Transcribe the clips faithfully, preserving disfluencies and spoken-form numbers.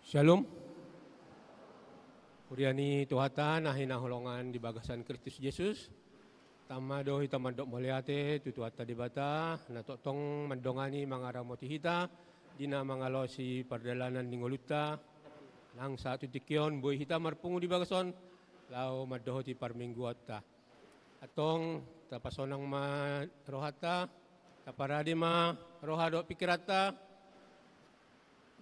Syalom. Huria ni Tuhanta na hinaholongan di bagasan Kristus Jesus. Tama do hita mandok mauliate tu Tuhanta Debata, na tongtong mandongani mangaramoti hita, di na mangalosi pardalanan ni ngolunta, nang sahat tu tingki on boi hita marpungu di bagas on, laho mandohoti parmingguonta. Antong, tapasonang ma rohanta, taparade ma roha dohot pingkiranta,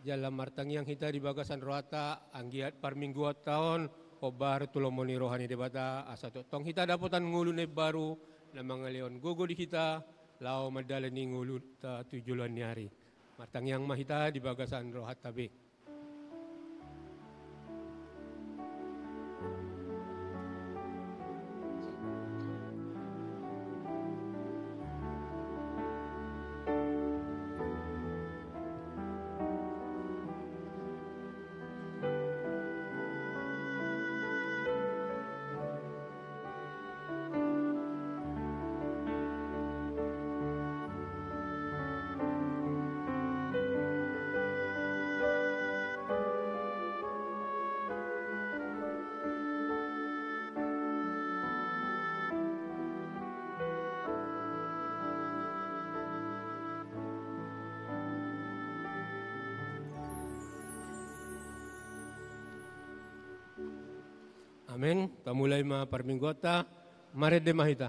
jala martangiang hita di bagasan rohanta, anggiat parmingguonta on hombar tu lomo ni roha ni Debata, asa tongtong hita dapotan ngolu na imbaru, na mangalehon gogo di hita, laho mandalani ngolunta tu joloan ni ari. Martangiang ma hita di bagasan rohanta be. Amen. Tamulai ma parmingguonta, marende ma hita.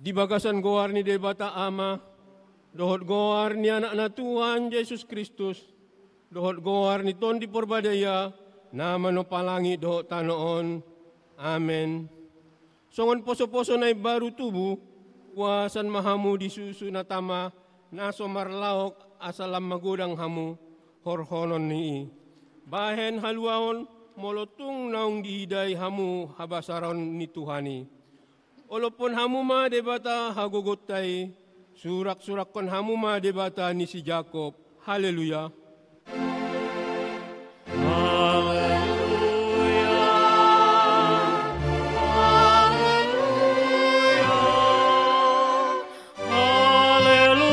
Di bagasan goar ni Debata Ama, dohot goar ni Anakna Tuhan Jesus Kristus, dohot goar ni Tondi Porbadia, na manompa langit dohot tano on. Amen. Songon poso-poso na imbaru tubu, uasan ma hamu di susu na tama, na so marlaok asa lam magodang hamu, horhonon ni i. Bahen haluaon, molo tung naung diida i hamu habasaron ni Tuhan i. Olophon hamu ma Debata hagogoonta i, surak-surakhon hamu ma Debata ni si Jakob. Haleluya. Haleluya. Haleluya. Haleluya.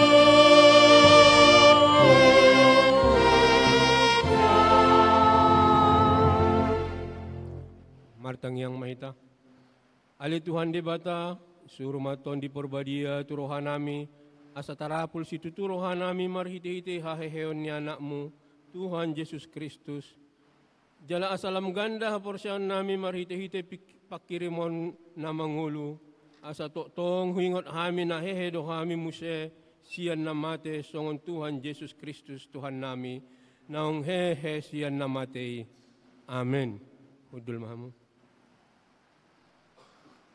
Martangiang ma hita. Ale Tuhan Debata, suru ma Tondi Porbadia tu rohanami, asa tarapul situtu rohanami marhitehite haheheon ni Anakmu, Tuhan Jesus Kristus. Jala asa lam ganda haporseaonnami marhitehite pik-, panghirimon na mangolu, asa tongtong huingot hami na hehe do hami muse sian na mate songon Tuhan Jesus Kristus Tuhannami, naung hehe sian na mate i. Amen. Hundul ma hamu.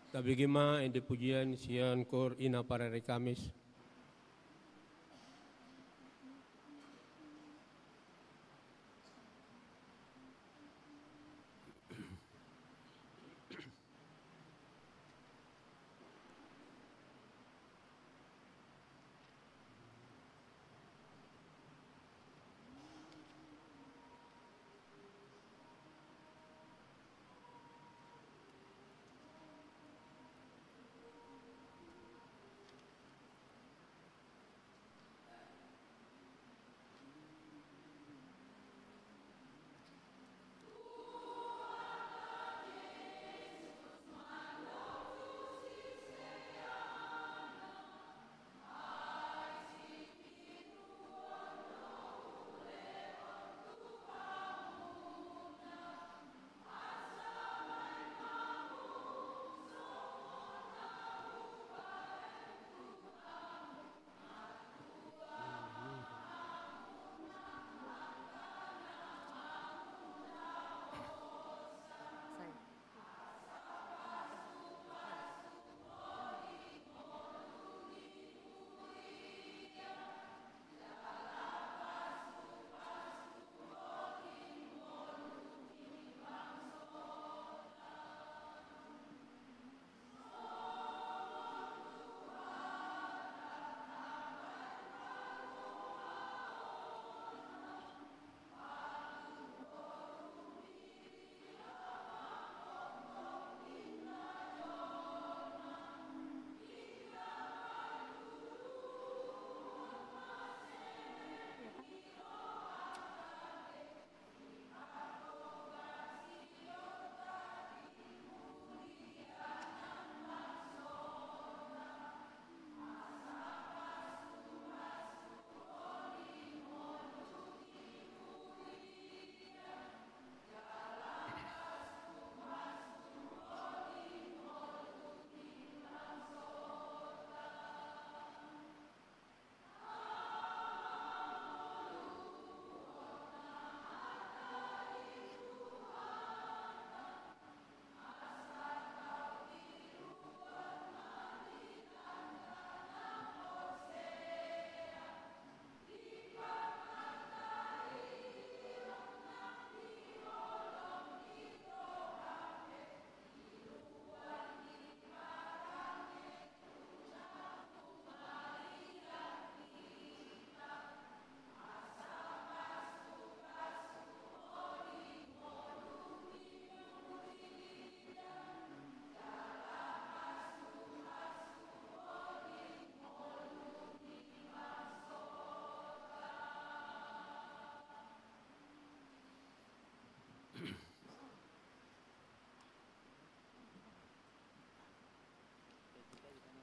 Tabege ma ende pujian sian Kor Ina Parari Kamis.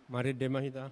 Marende ma hita.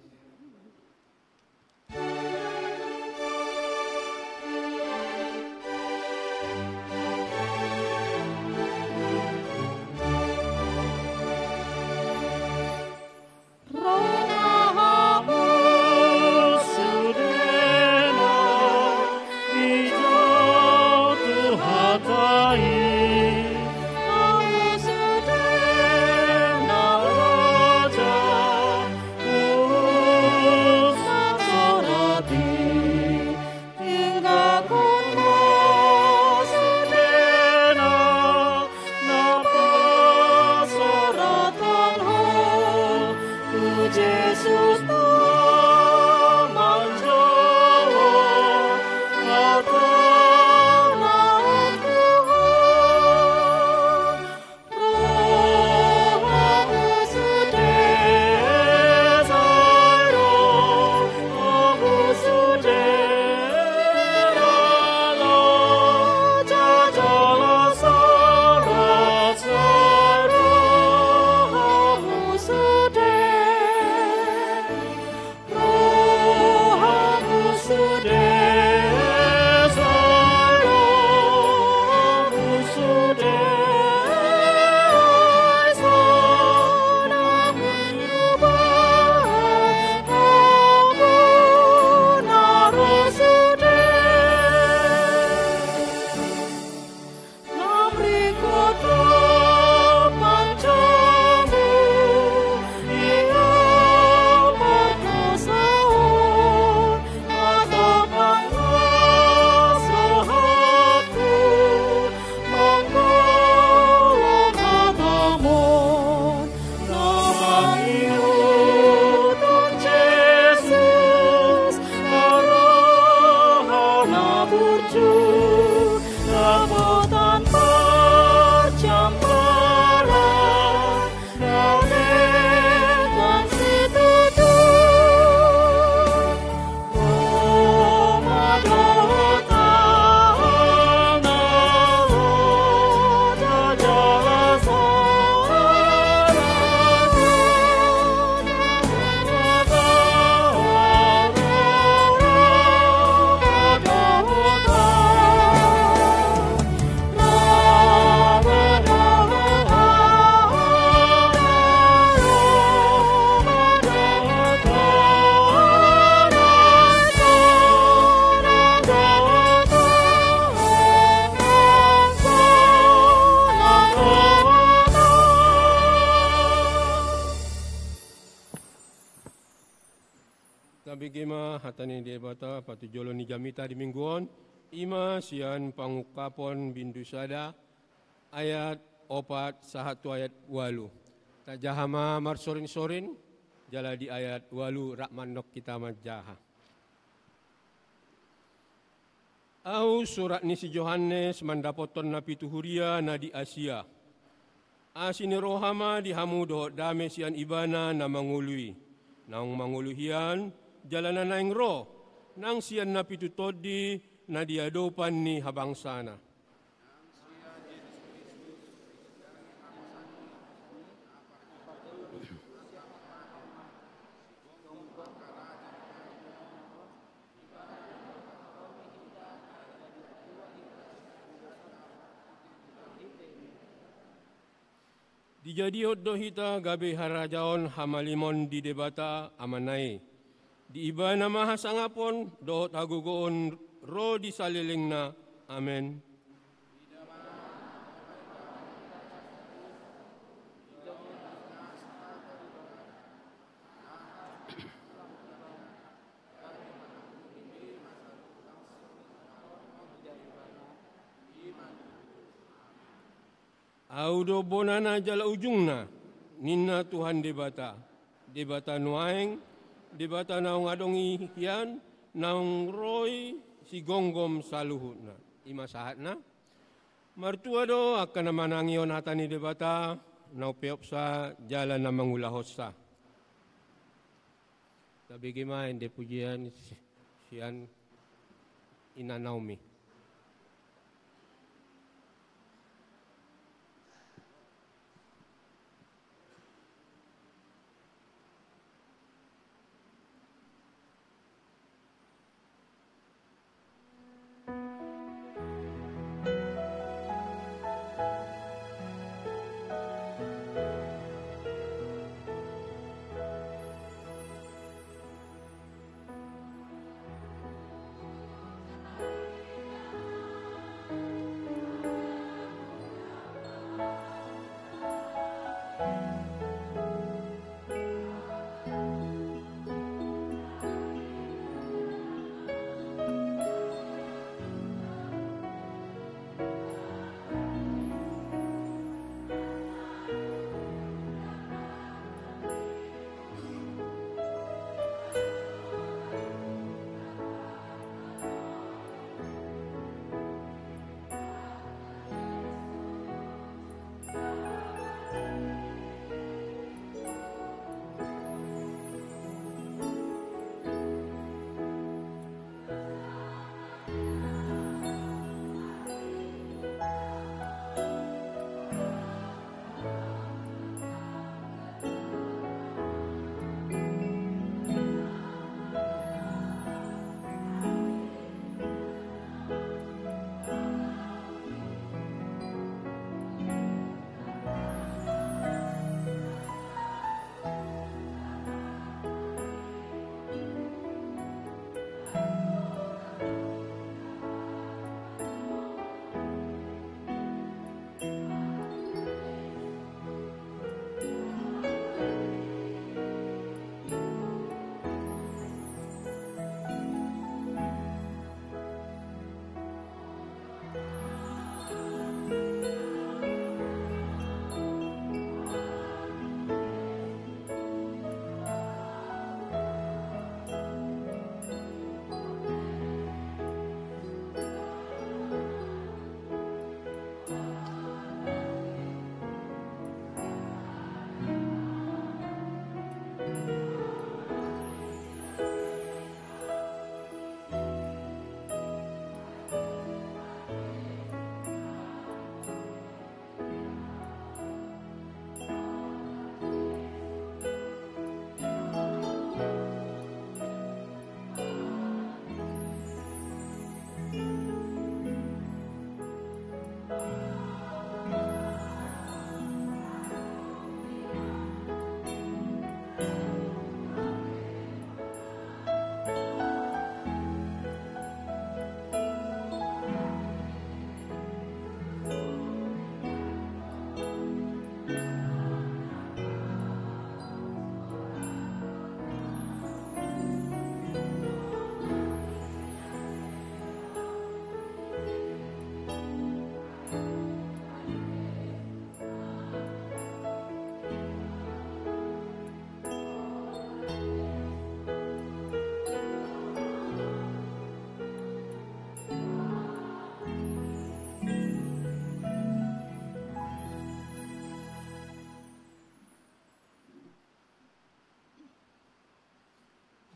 Tabege ma hata ni Debata patujolo ni jamita di minggu on, i ma sian Pangungkapon bindu sada ayat opat sahat tu ayat ualu. Tajaha ma marsorin-sorin, jala di ayat ualu rap mandok hita manjaha. Ahu surat ni si Johannes mandapothon na pitu huria na di Asia. Asi ni roha ma di hamu dohot dame sian Ibana na mangolu i, naung mangolu hian, jala na naeng ro, nang sian na pitu tondi na di adopan ni habangsana. Dijadihon do hita gabe harajaon hamalimon di Debata Amana i, di Ibana ma hasangapon dohot hagogoon ro di salelengna. Amen. Ahu do bonana jala ujungna, ninna Tuhan Debata, Debata nuaeng, Debata naung adong i hian, naung ro i sigomgom saluhutna. I ma sahatna. Martua do angka na manangihon hata ni Debata, na umpeopsa jala na mangulahonsa. Tabege ma ende pujian si-, sian Ina Naomi.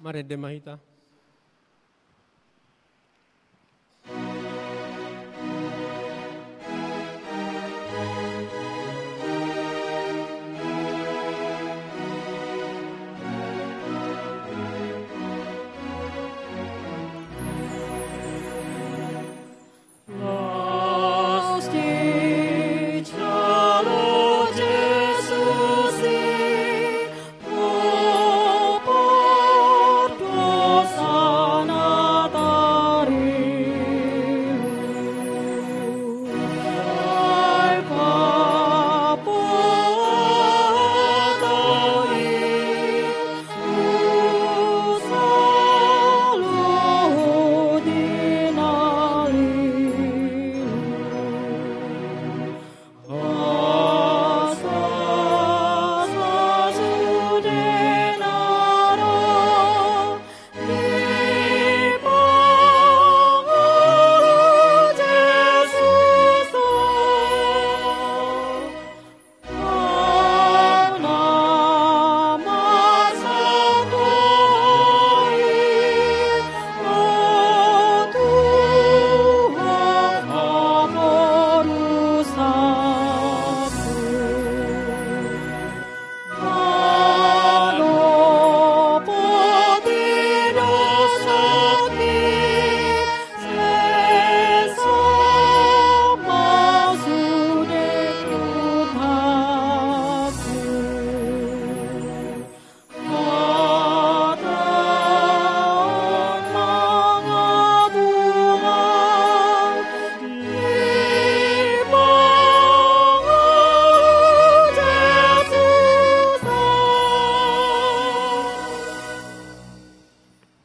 Marende ma hita.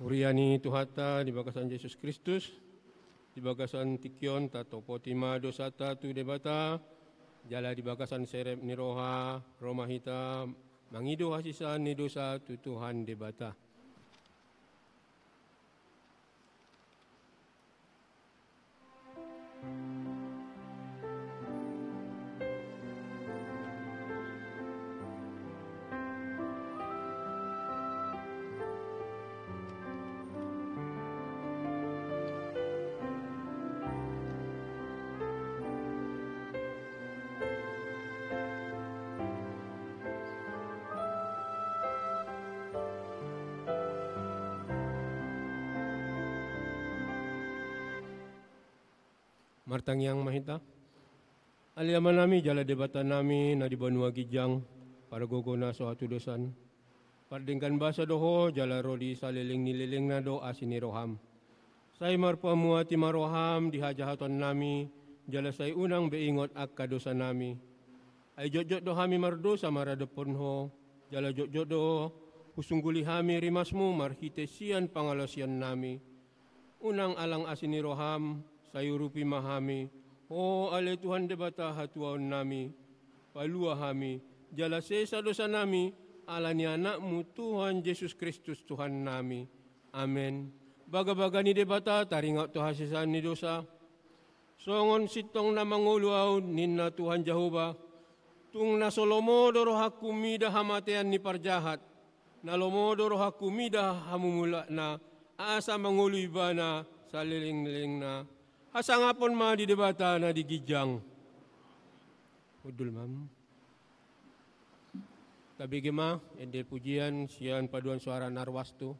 Huria ni Tuhanta di bagasan Jesus Kristus, di bagasan tingki on tatopoti ma dosanta tu Debata, jala di bagasan serep ni roha ro ma hita mangido hasesaan ni dosa tu Tuhan Debata. Martangiang ma hita. Ale Amanami jala Debatanami na di banua ginjang, pargogo na so hatudosan. Pardenggan basa do Ho jala ro di saleleng ni lelengna do asi ni roham. Sai marpamuati ma roham di hajahatonnami, jala sai unang be ingot angka dosanami. Ai jotjot do hami mardosa maradophon Ho, jala jotjot do husungguli hami rimasmu marhite sian pangalaosionnami. Unang alang asi ni roham, sai urupi ma hami, Ho ale Tuhan Debata hatuaonnami, palua hami, jala sesa dosanami, ala ni Anakmu Tuhan Jesus Kristus Tuhannami. Amen. Bagabaga ni Debata taringot tu hasesaan ni dosa. Songon sintong na mangolu ahu, ninna Tuhan Jahowa, tung na so lomo do rohangku mida hamatean ni parjahat, na lomo do rohangku mida hamumulakna, asa mangolu ibana saleleng-lelengna. Hasangapon ma di Debata na di ginjang. Hundul ma. Tabege ma ende pujian sian paduan suara na ruas tu.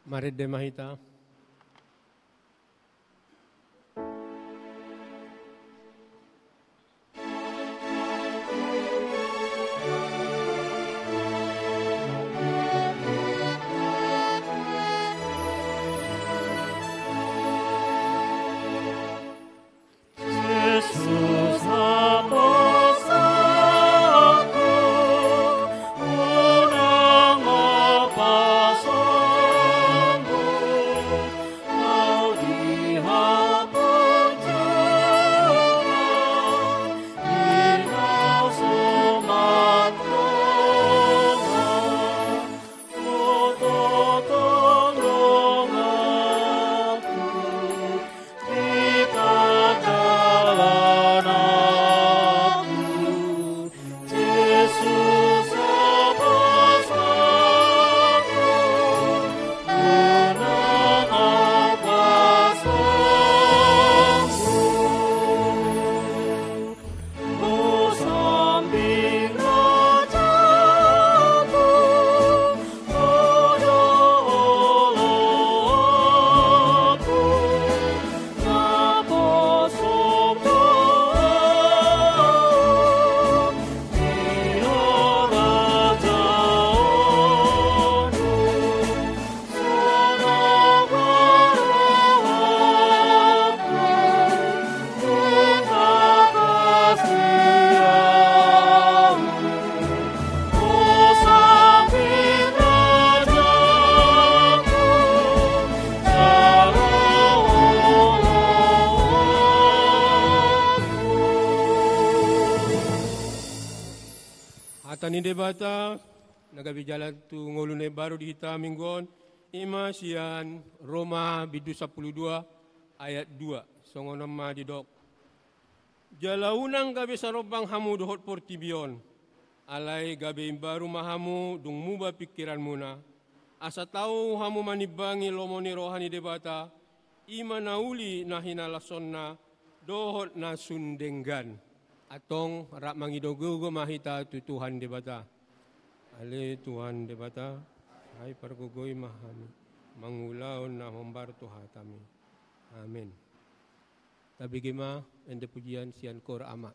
Marende ma hita. Hata ni Debata na gabe jalan tu ngolu na imbaru di hita minggu on, i ma sian Roma bindu sampulu dua ayat dua, songon on ma didok. Jala unang gabe sarombang hamu dohot portibi on, alai gabe imbaru ma hamu dung muba pingkiranmuna, asa tau hamu manimbangi lomo ni roha ni Debata, i ma na uli na hinalashonna dohot na sun denggan. Antong rap mangido gogo ma hita tu Tuhan Debata. Ale Tuhan Debata, sai pargogoi ma hami, mangulahon na hombar tu hatami. Amen. Tabege ma ende pujian sian Kor Ama.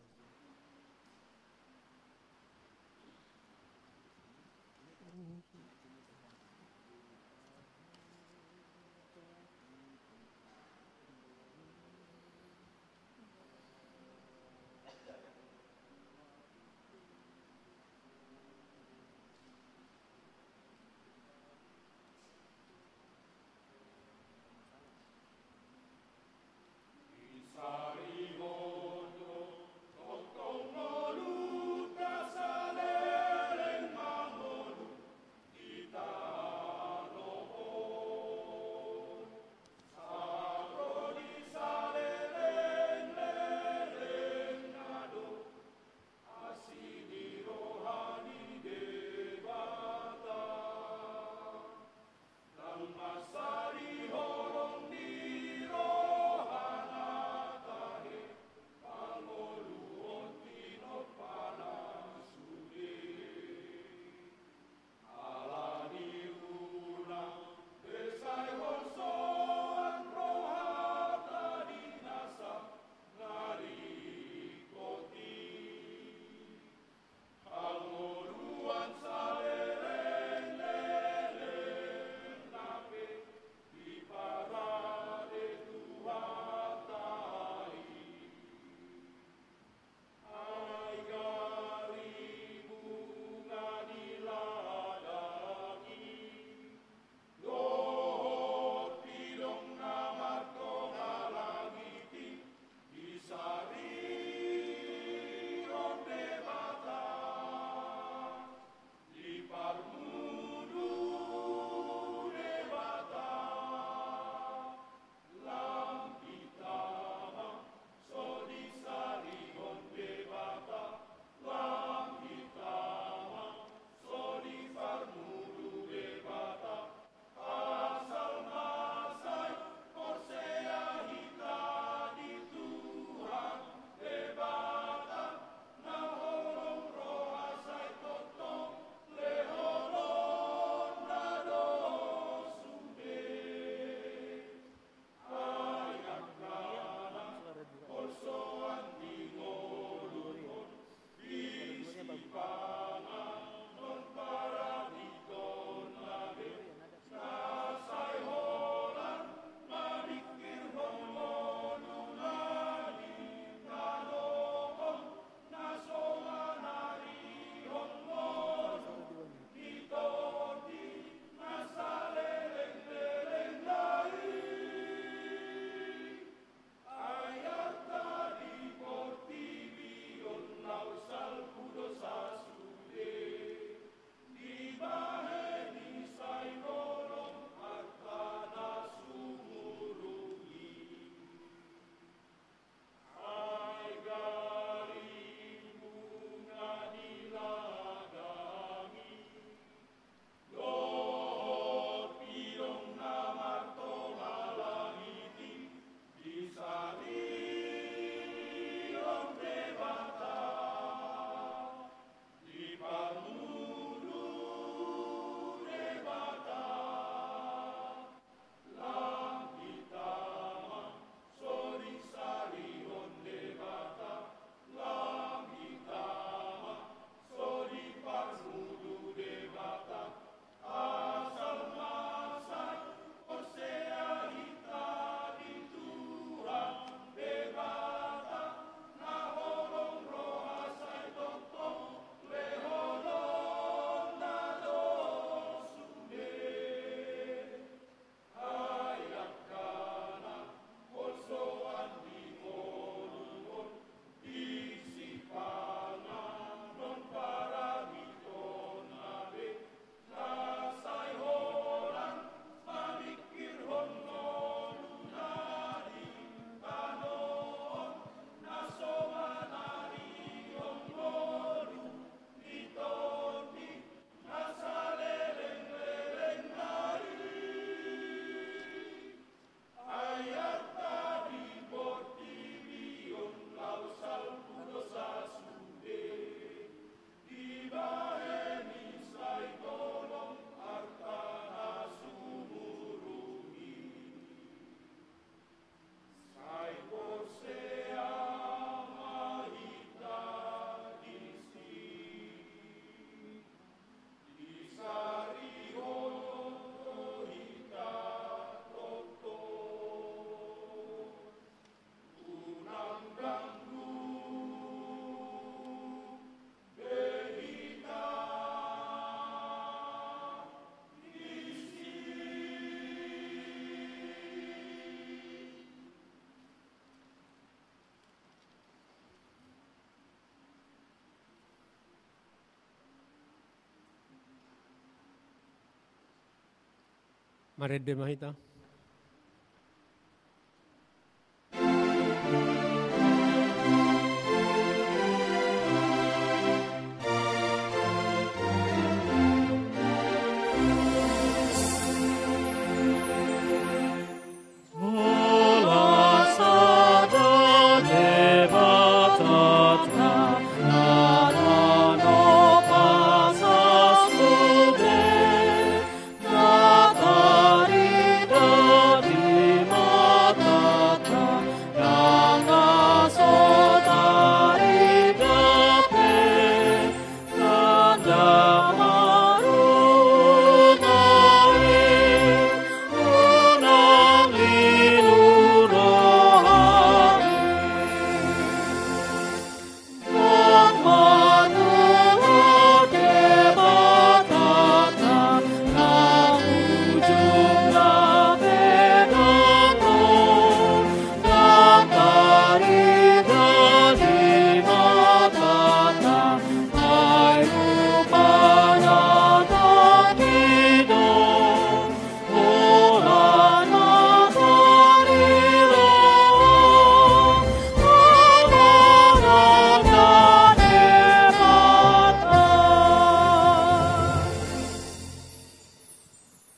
Marende ma hita.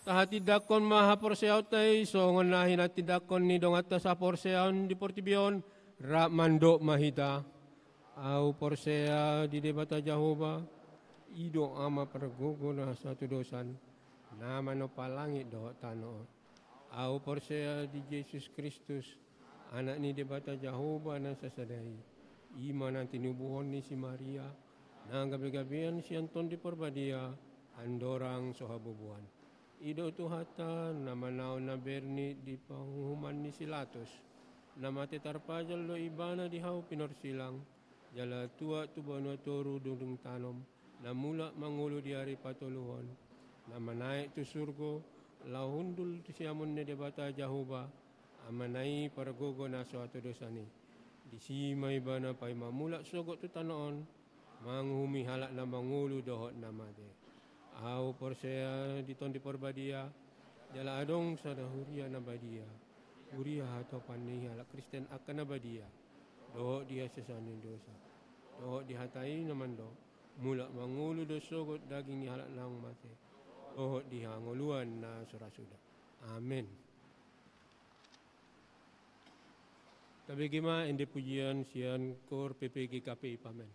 Tahatindangkon ma haporseaonta i songon na hinatindangkon ni donganta saporseaon di portibi on, rap mandok ma hita. Ahu porsea di Debata Jahowa, i do Ama pargogo na so hatudosan, na manompa langit dohot tano on. Ahu porsea di Jesus Kristus, Anak ni Debata Jahowa na sasada i, i ma na tinubuhon ni si Maria, na gabegabean sian Tondi Parbadia, andorang so habubuan. I do Tuhanta, na manaon na bernit di panguhuman ni si Latus, na mate tarpajal do ibana di hau pinorsilang, jala tuat tu banua toru dungdung tanom, na mulak mangolu di ari patoluhon, na manaek tu surgo, laho hundul tu siamun ni Debata Jahowa, Amana i pargogo na so hatudosan i. Disi ma ibana paima mulak sogot tu tano on, manguhumi halak na mangolu dohot na mate. Ahu porsea di Tondi Parbadia, jala adong sada huria na badia, huria hatopan ni halak Kristen angka na badia, dohot di hasesaon ni dosa, dohot di hata i na mandok, mulak mangolu do sogot daging ni halak naung mate, dohot di hangoluan na so ra suda. Amen. Tabege ma ende pujian sian kor P P G K P I Pamen.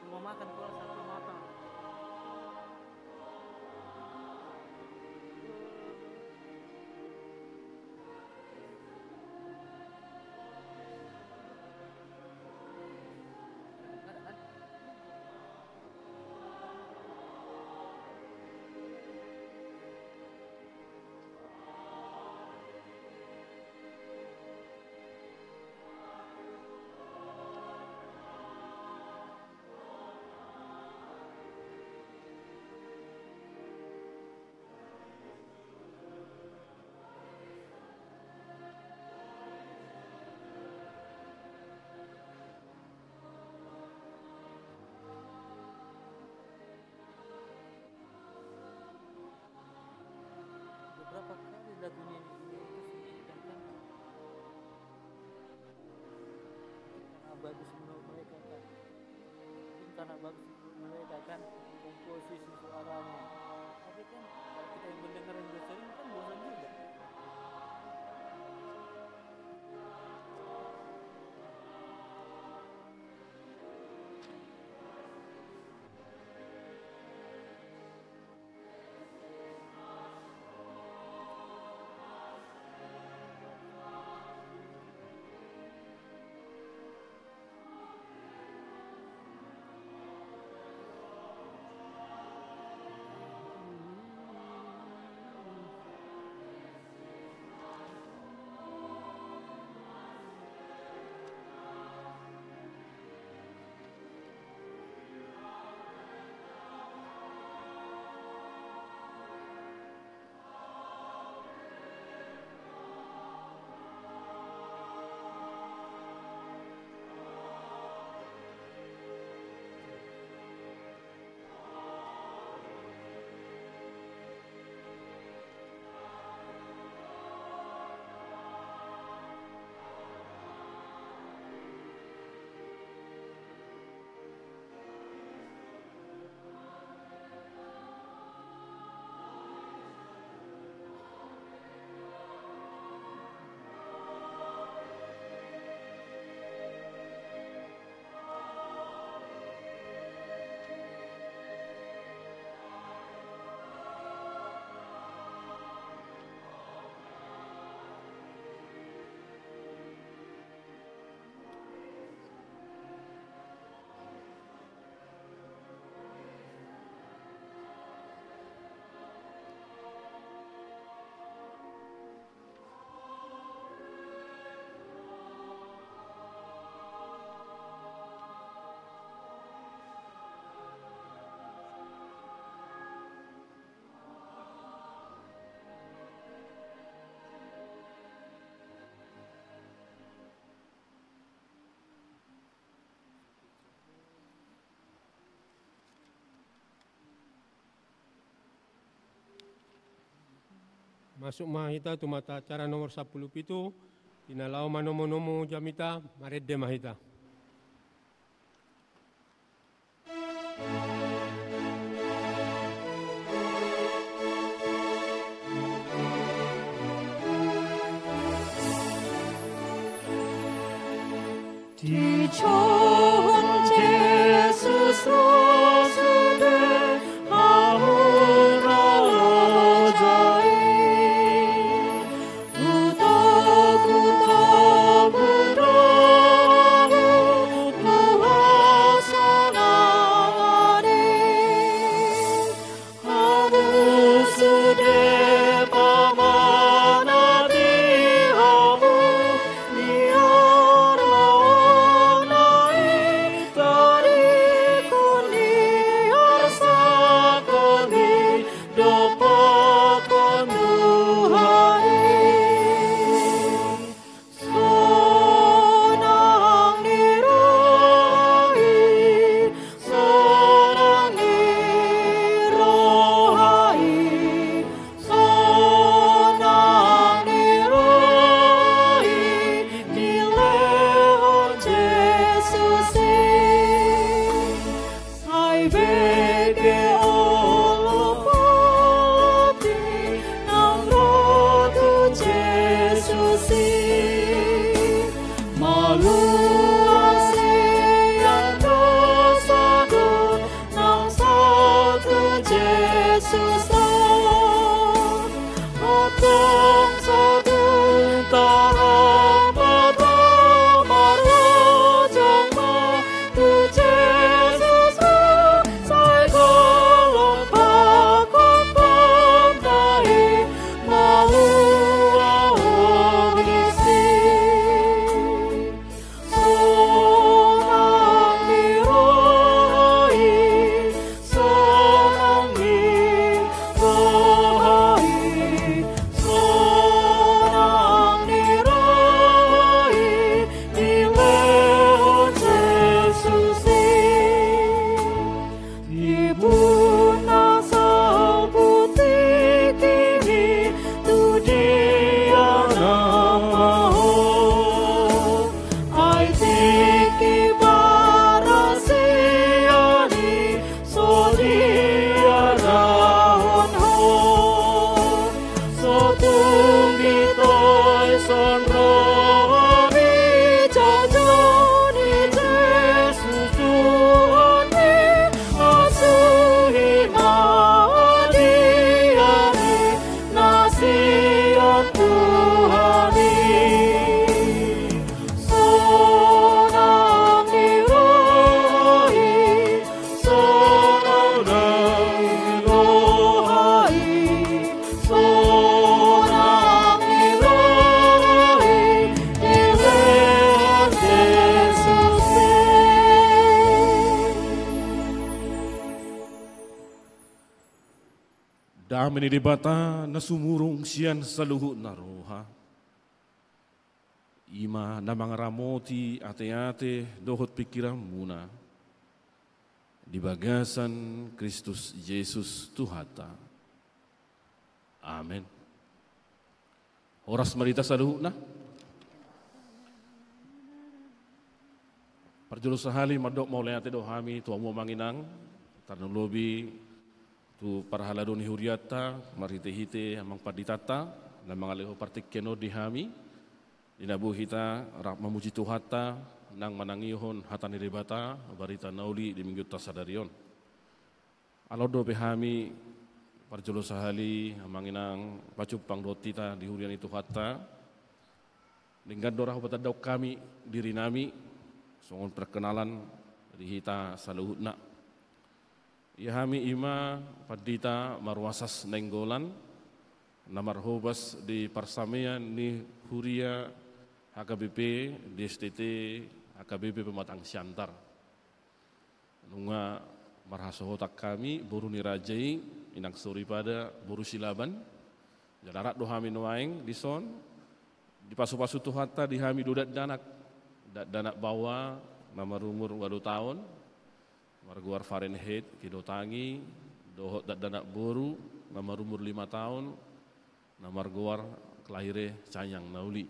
Rumah makan Keluarga Satu Mata. Anak bagus itu mereka kan komposisi suaranya. Tapi kan kalau kita yang mendengar yang sering kan bosan juga. Masuk ma hita tu mata acara nomor sampulu pitu. Di na laho manomu-nomu jamita, marende ma hita. Dijou Jesus ro sude hamu na raja i. Hutogu-togu do hamu Dame ni Debata na sumurung sian saluhutna roha, i ma na mangaramoti ateate dohot pingkiranmuna di bagasan Kristus Jesus Tuhanta. Amen. Horas ma di hita saluhutna. Parjolo sahali mandok mauliate do hami tu hamu amang inang, tarlumobi tu parhalado ni hurianta marhitehite amang panditanta na mangalehon partingkian on di hami, di na boi hita rap mamuji Tuhanta nang manangihon hata ni Debata, barita na uli di minggunta sadari on. Ala on dope hami parjolo sahali amang inang pajumpang dohot hita di huria ni Tuhanta. Denggan do ra hupatandahon hami dirinami songon perkenalan di hita saluhutna. Ia hami i ma Pandita Maruasas Nainggolan na marhobas di parsamean ni huria H K B P di S T T H K B P Pematang Siantar. Nunga marhasohotan hami boru ni raja i, inang soripada boru Silaban. Jala rap do hami nuaeng dison, dipasupasu Tuhanta di hami dua dakdanak, dakdanak baoa na marumur ualu taon margoar Fahrenheit Kidotangi, dohot dakdanak boru na marumur lima taon na margoar Claire Cayang Nauli.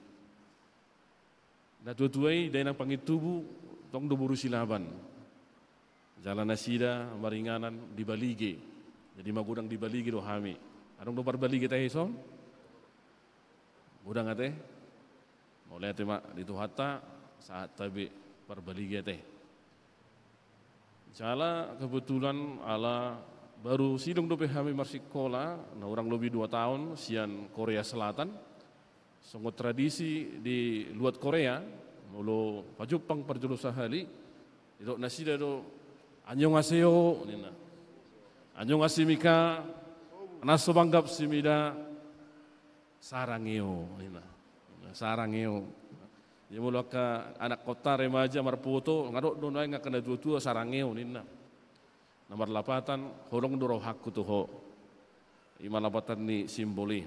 Natuatua i dainang Pangintubu tong do boru Silaban. Jala nasida maringanan di Balige. Jadi magodang di Balige do hami. Adong do Parbalige tahe dison? Godang ate? Mauliate ma di Tuhanta, sahat tabe Parbalige ate. Jala kebetulan ala baru sidung dope hami marsikola na hurang lobi dua taon sian Korea Selatan. Songon tradisi di luat Korea, molo pajumpang parjolo sahali, didok nasida do, "Annyeonghaseyo," ninna. "Annyeonghasimnika, na so manggap simida, sarangeo," ninna. "Sarangeo." Jadi molo angka anak kota remaja marpoto, nga dok do nuaeng angka natuatua, "Sarangeo," ninna. Na marlapatan, "Holong do rohangku tu ho." I ma lapatan ni simbol i.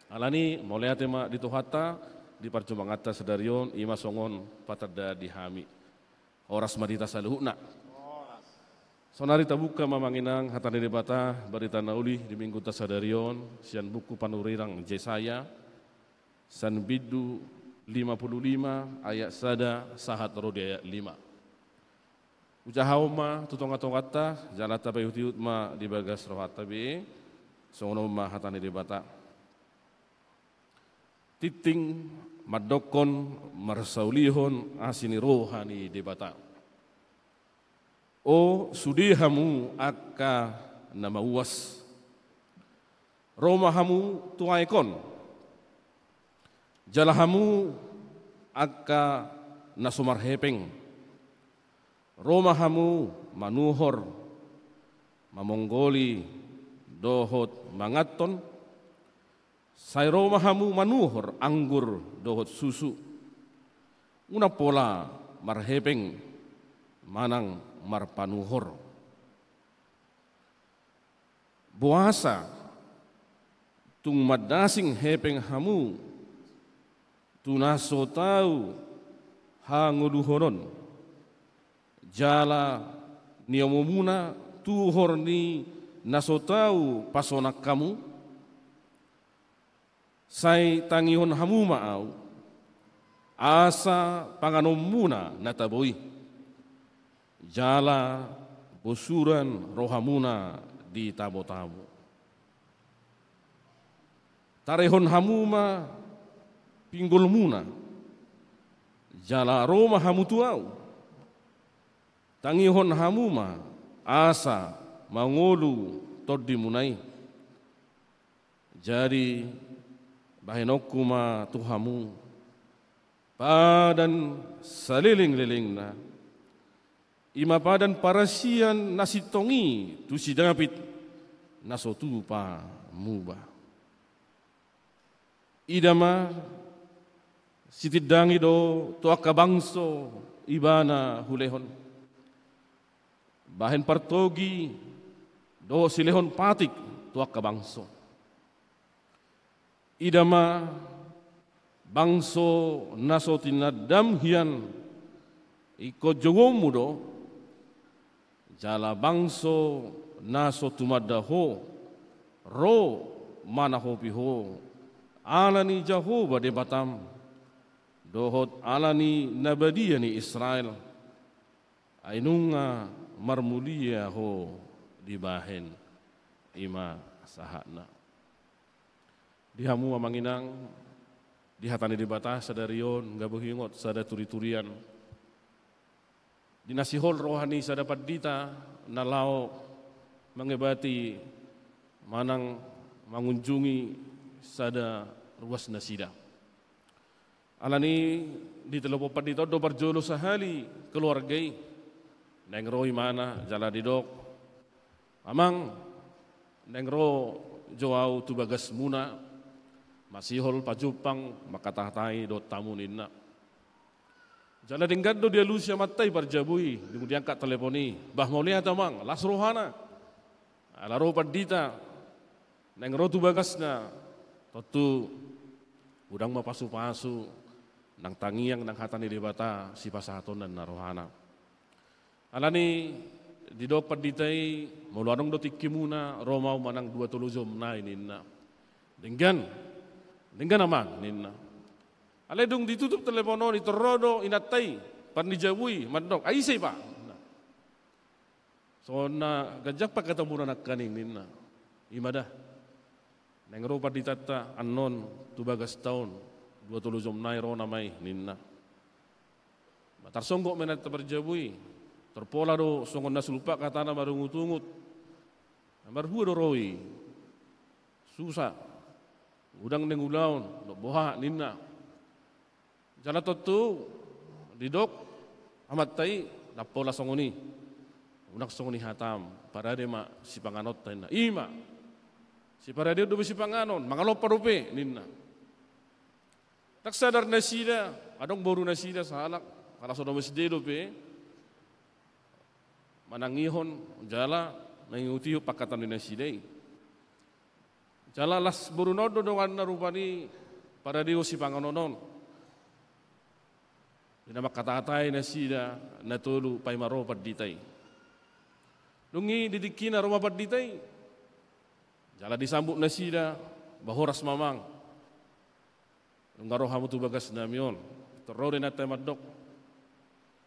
Alani, mauliate ma di Tuhanta, di parjumpanganta sadari on, i ma songon patanda di hami. Horas ma di hita saluhutna. Sonari tabuka ma amang inang hata ni Debata, barita na uli di minggunta sadari on, sian buku panurirang Jesaya, sian bindu lima pulu lima ayat sada sahat ro di ayat lima. Hujahahon ma tu tongatonganta, jala tapaihutihut ma di bagas rohanta be, songon on ma hata ni Debata. Tingting mandokkon marsaulihon asi ni roha ni Debata. O sude hamu angka na mauas, ro ma hamu tu aek on. Jala hamu angka na so marhepeng, ro ma hamu manuhor, mamonggoli dohot manganhon. Sai ro ma hamu manuhor anggur dohot susu. Unang pola marhepeng manang marpanuhor. Boasa tung mandasing hepeng hamu tu na so tau hangoluhonon, jala niomomuna tuhor ni na so tau pasonang hamu? Sai tangihon hamu ma ahu, asa panganonmuna na tabo i, jala bosuran rohamuna di tamotamo. Tarehon hamu ma pinggolmuna, jala ro ma hamu tu ahu. Tangihon hamu ma asa mangolu tondimuna i. Jadi, bahenonku ma tu hamu padan salelenglelengna, i ma padan parasian na sintong i tu si David, na so tupa muba. Ida ma, sitindangi do tu angka bangso ibana hulehon. Bahen partogi dohot silehon patik angka bangso. Ida ma, bangso na so tinandam hian ingkon jouonmu do, jala bangso na so tumanda ho ro manahopi ho ala ni Jahowa Debatam dohot ala ni na badia ni Israel, ai nunga marmulia ho dibahen. I ma sahatna. Di hamu amang inang, di hata ni Debata sadari on, nunga boi huingot sada turiturian di na sihol roha ni sada pandita na laho mangebati manang mangunjungi sada ruas nasida. Alani i ditelepon pandita on do parjolo sahali keluarga i. Naeng ro imana jala didok, "Amang, naeng ro jo au tu bagasmuna, masihol pajumpang mangkatahatai dohot hamu," ninna. Jala denggan do dialusi amanta i parjabu i, dung diangkat telepon i. Bah, mauliate amang, las rohana. Ala ro pandita, naeng ro tu bagasna, tontu godang ma pasupasu, nang tangiang, nang hata ni Debata sipasahatonna ninna rohana. Alani i didok pandita i, "Molo adong do tingkimuna, ro ma au manang dua tolu jom nai," ninna. "Denggan, denggan amang," ninna. Alai dung ditutup telepon on, itor ro do inanta i, parjabu i, mandok, "Ai ise i, Pak?" Songon na ganjang pangkatamuna nangkaning, ninna. "I ma da. Naeng ro panditanta annon tu bagasta on, dua tolu jom nai ro nama i," ninna. Tarsonggot ma inanta parjabu i. Tor pola do songon na sumpak hatana marungutungut. Marhua do ro i? Susa. Godang naeng ulaon dohot boha, ninna. Jala tontu didok amanta i, "Ndang pola songon i. Unang songon i hatam, parade ma sipanganonta," ninna. "I ma. Siparade on dope sipanganon, mangalompa dope," ninna. Ndang sadar nasida, adong boru nasida sahalak, pala so domes dei dope manangihon jala mangihutihut pangkataion ni nasida i. Jala las boruna on do donganna rupani, parade do sipanganon on. Di na mangkatahatai nasida na tolu paima ro pandita i. Dung i di tingkina ro ma pandita i. Jala disambut nasida, "Bah, horas ma amang. Nunga ro hamu tu bagasnami on." Tor ro do inanta i mandok,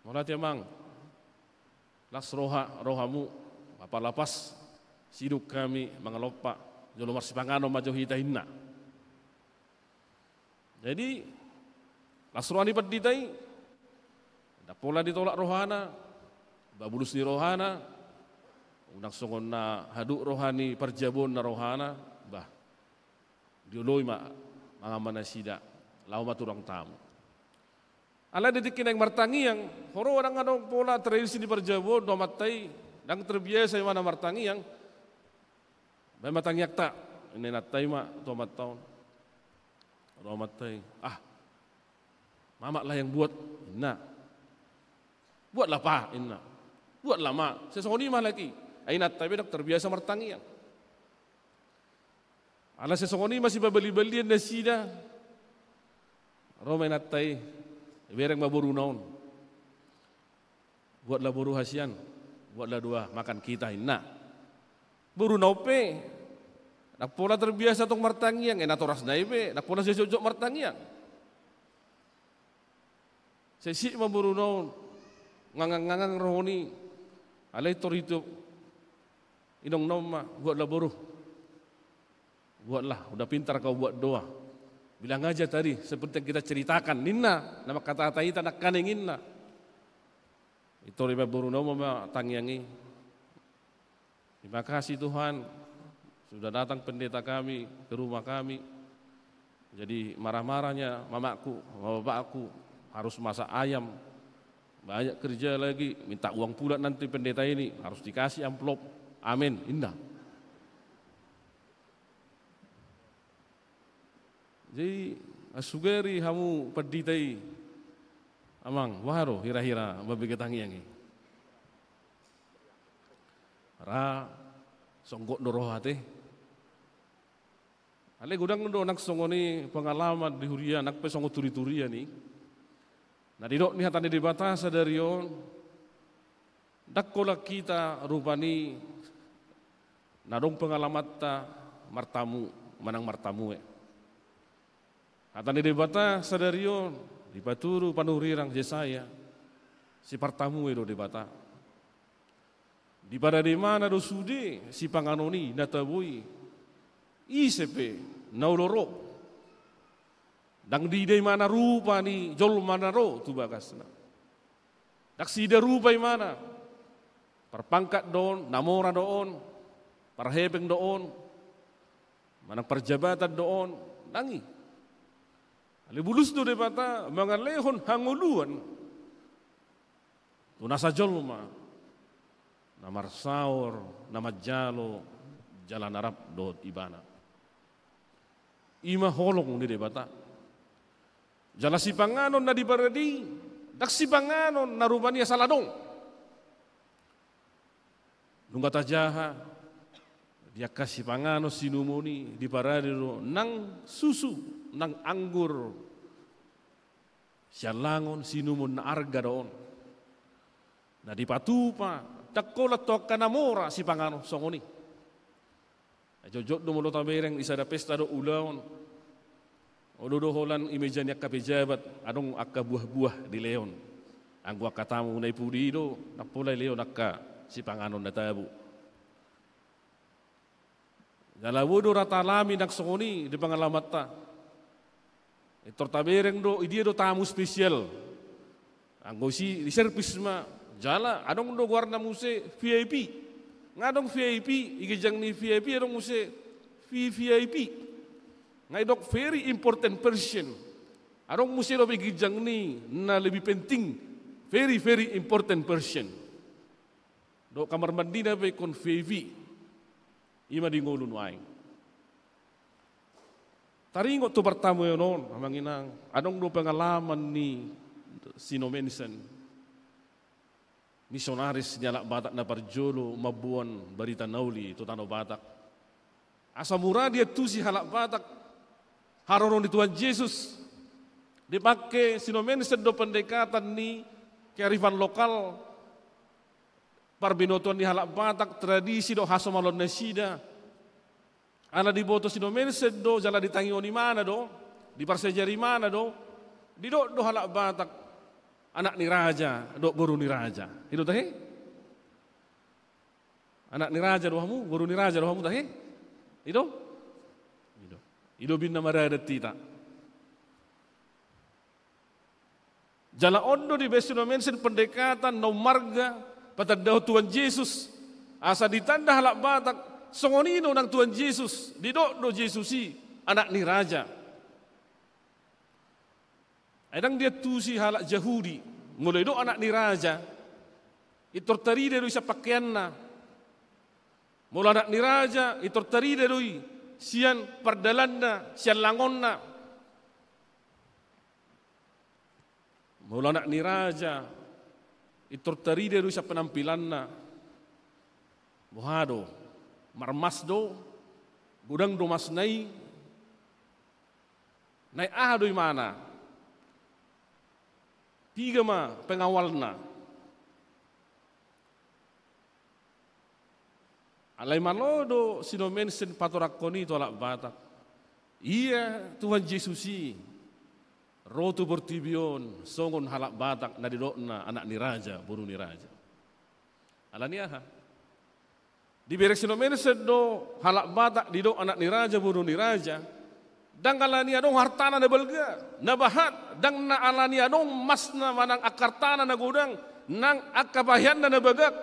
"Mauliate amang. Las roha, ro hamu, apala pas sidung hami mangalompa, jolo marsipanganon ma jo hita," ninna. Jadi las roha ni pandita i, ndang pola ditolak rohana, babulus ni rohana, unang songon na haduk roha ni parjabu on ninna rohana, bah, dioloi ma, mangan ma nasida, laho ma tu ruang tamu. Alai di tingki naeng martangiang, huroha ndang adong pola tradisi ni parjabu on do amanta i, ndang terbiasa imana martangiang. "Baen ma tangiangta," ninna inanta i ma tu amanta on. Ro amanta i, "Ah, Mamak lah yang buat," ninna. "Buatlah, Pak," ninna. "Buatlah, Mak. Sai songon i ma halak i." Ai inanta i pe ndang terbiasa martangiang. Ala sai songon i ma sipabalibalian nasida. Ro ma inanta i, ibereng ma boruna on. "Buatlah, boru hasian, buatlah dua makan kita," ninna. Boruna on pe ndang pola terbiasa tong martangiang, eh, natorasna i pe ndang pola sai jotjot martangiang. Sai sip ma boruna on, ngangang-ngangang roha ni, alai tor ito inongna on ma, "Buatlah, boru. Buatlah, udah pintar kau buat doa. Bilang aja tadi seperti yang kita ceritakan," ninna, na mangkatahatai hita nangkaning, ninna. Itor i ma boruna on ma tangiang i. "Terima kasih, Tuhan, sudah datang pendeta kami ke rumah kami. Jadi marah-marahnya mamakku sama bapakku, harus masak ayam, banyak kerja lagi, minta uang pula nanti pendeta ini, harus dikasih amplop. Amin," ninna. Jadi, sugari hamu pandita i, amang, boha do hira-hira mambege tangiang i? Ra songgot do roha, ate. Ale godang do nang songon i pengalaman di huria, nang pe songon turiturian i. Na didok ni hata ni Debata sadari on, ndang holan hita rupani na adong pengalamanta martamu manang martamue. Hata ni Debata sadari on dipatudu panurirang Jesaya, sipartamue do Debata. Diparade ibana do sude sipanganon i na tabo i, ise pe na olo ro. Ndang diida ibana rupa ni jolma na ro tu bagasna. Ndang siida rupa ibana. Parpangkat do on, na mora do on, parhepeng do on, manang parjabatan do on, ndang i. Ale bulus do Debata mangalehon hangoluan tu nasa jolma na marsaor, na manjalo jala na rap dohot ibana. I ma holong ni Debata. Jala sipanganon na diparade i, ndang sipanganon na rupani asal adong. Nunga tajaha, di angka sipanganon sinumon i diparade do nang susu, nang anggur, siallangon, sinumon na arga do on. Na dipatupa, ndang holan tu angka na mora sipanganon songon i. Jotjot do molo tabereng di sada pesta dohot ulaon. Olo do holan i meja ni angka pejabat, adong angka buah-buah dilehon. Anggo angka tamu na i pudi do, ndang pola dilehon angka sipanganon na tabo. Jala boi do ra taalami nang songon i di pengalamanta. Pintor tabereng do, i dia do tamu spesial. Anggo disi di servis ma, jala adong do goarna muse V I P. Nga adong V I P, di ginjang ni V I P adong muse V V I P. Nga didok very important person. Adong muse dope di ginjang ni na lebih penting, very, very important person. Dohot kamar mandina pe ingkon V I P. I ma di ngolu nuaeng. Taringot tu partamueon on, amang inang, adong do pengalaman ni si Nommensen, misionaris ni halak Batak na parjolo mamboan barita na uli tu tano Batak. Asa mura diantusi halak Batak haroro ni Tuhan Jesus. Dipangke si Nommensen do pendekatan ni kearifan lokal, parbinotoan ni halak Batak, tradisi dohot hasomaloon nasida. Ala diboto si Nommensen do, jala ditangihon ibana do, diparsajari ibana do, didok do halak Batak, anak ni raja dohot boru ni raja. I do tahe? Anak ni raja do hamu, boru ni raja do hamu tahe? I do? I do. I do binna maradat hita. Jala on do dibaen si Nommensen pendekatan na ummarga, patandahon Tuhan Jesus. Asa ditanda halak Batak, songon i do nang Tuhan Jesus, didok do Jesus i, anak ni raja. Ai ndang diantusi halak Jahudi, molo didok anak ni raja, pintor tarida do i sian pangkeanna. Molo anak ni raja, pintor tarida do i sian pardalanna, siallangonna. Molo anak ni raja, pintor tarida do i sian penampilanna. Boha do, marmas do, godang do masna i, naeng aha do ibana, piga ma pengawalna. Alai malo do si Nommensen patorangkon i tu halak Batak. Ia Tuhan Jesus i ro tu portibi on songon halak Batak na didokna anak ni raja, boru ni raja. Ala ni aha? Dibereng si Nommensen do halak Batak didok anak ni raja, boru ni raja. Ndang ala ni adong hartana na balga, na bahat, ndang na ala ni adong masna manang angka hartana na godang, nang angka paheanna na bagak.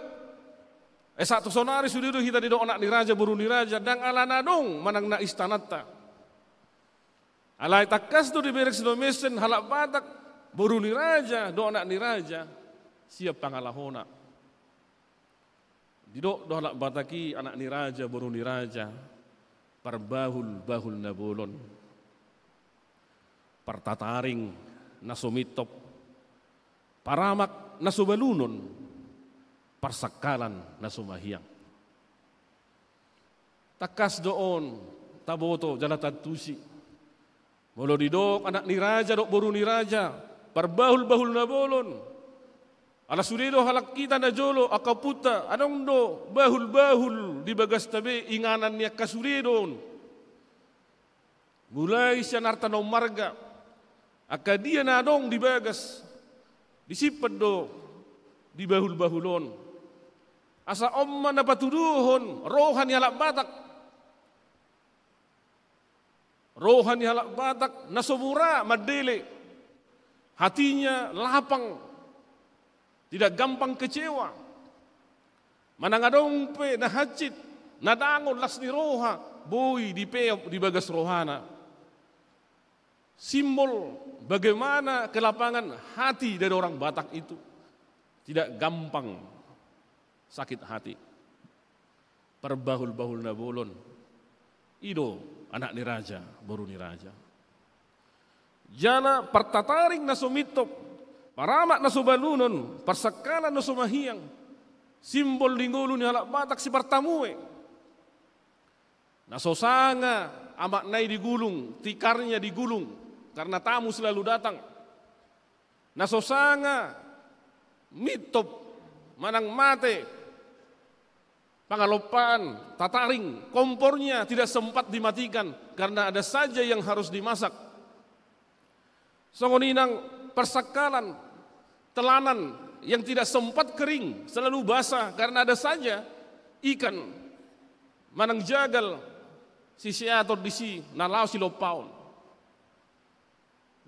Ai sahat tu saonari sude do hita didok anak ni raja, boru ni raja, ndang ala na adong manang na istananta. Alai tangkas do dibereng si Nommensen halak Batak, boru ni raja dohot anak ni raja, sian pangalahona. Didok do halak Batak i anak ni raja, boru ni raja, parbahulbahul na bolon, partataring na so mintop, paramak na so balunon, parsangkalan na so mahiang. Tangkas do on, taboto jala taantusi. Molo didok anak ni raja dohot boru ni raja, parbahulbahul na bolon. Ala sude do halak hita na jolo, angka ompunta, adong do bahulbahul di bagasta be, inganan ni angka sude do on. Mulai sian arta na ummarga, angka dia na adong di bagas, disimpan do di bahulbahul on. Asa on ma na patuduhon roha ni halak Batak. Roha ni halak Batak na so mura mandele, hatinya lapang, tidak gampang kecewa. Manang adong pe na hansit, na dangon las ni roha, boi dipeop di bagas rohana. Simbol bagaimana kelapangan hati dari orang Batak itu. Tidak gampang sakit hati. Parbahulbahul na bolon. I do anak ni raja, boru ni raja. Jala partataring na so mintop, paramak na so balunon, parsangkalan na so mahiang, simbol di ngolu ni halak Batak sipartamue. Na so sanga amakna i digulung, tikarnya digulung, karena tamu selalu datang. Na so sanga mintop manang mate, pangalompaan, tataring, kompornya tidak sempat dimatikan karena ada saja yang harus dimasak. Songon i nang parsangkalan, telanan yang tidak sempat kering, selalu basah karena ada saja ikan manang jagal siseaton disi na laho silompaon.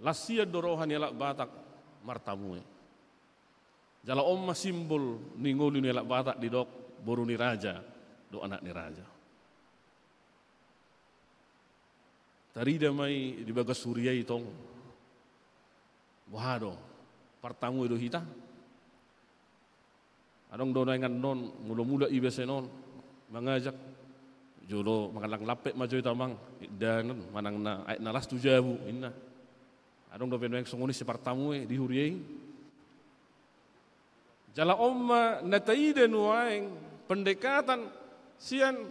Las sian do roha ni halak Batak martamue. Jala on ma simbol ni ngolu ni halak Batak didok boru ni raja dohot anak ni raja. Tarida ma i di bagas huria i tong. Boha do? Partamue do hita? Adong do nuaeng annon, molo mulak iba sian on mangajak, jolo mangallang lampet ma jo hita amang, indahan on, manang na aek na las tu jabu, inna. Adong dope nuaeng songon i sipartamue di huria i. Jala on ma na taida nuaeng pendekatan sian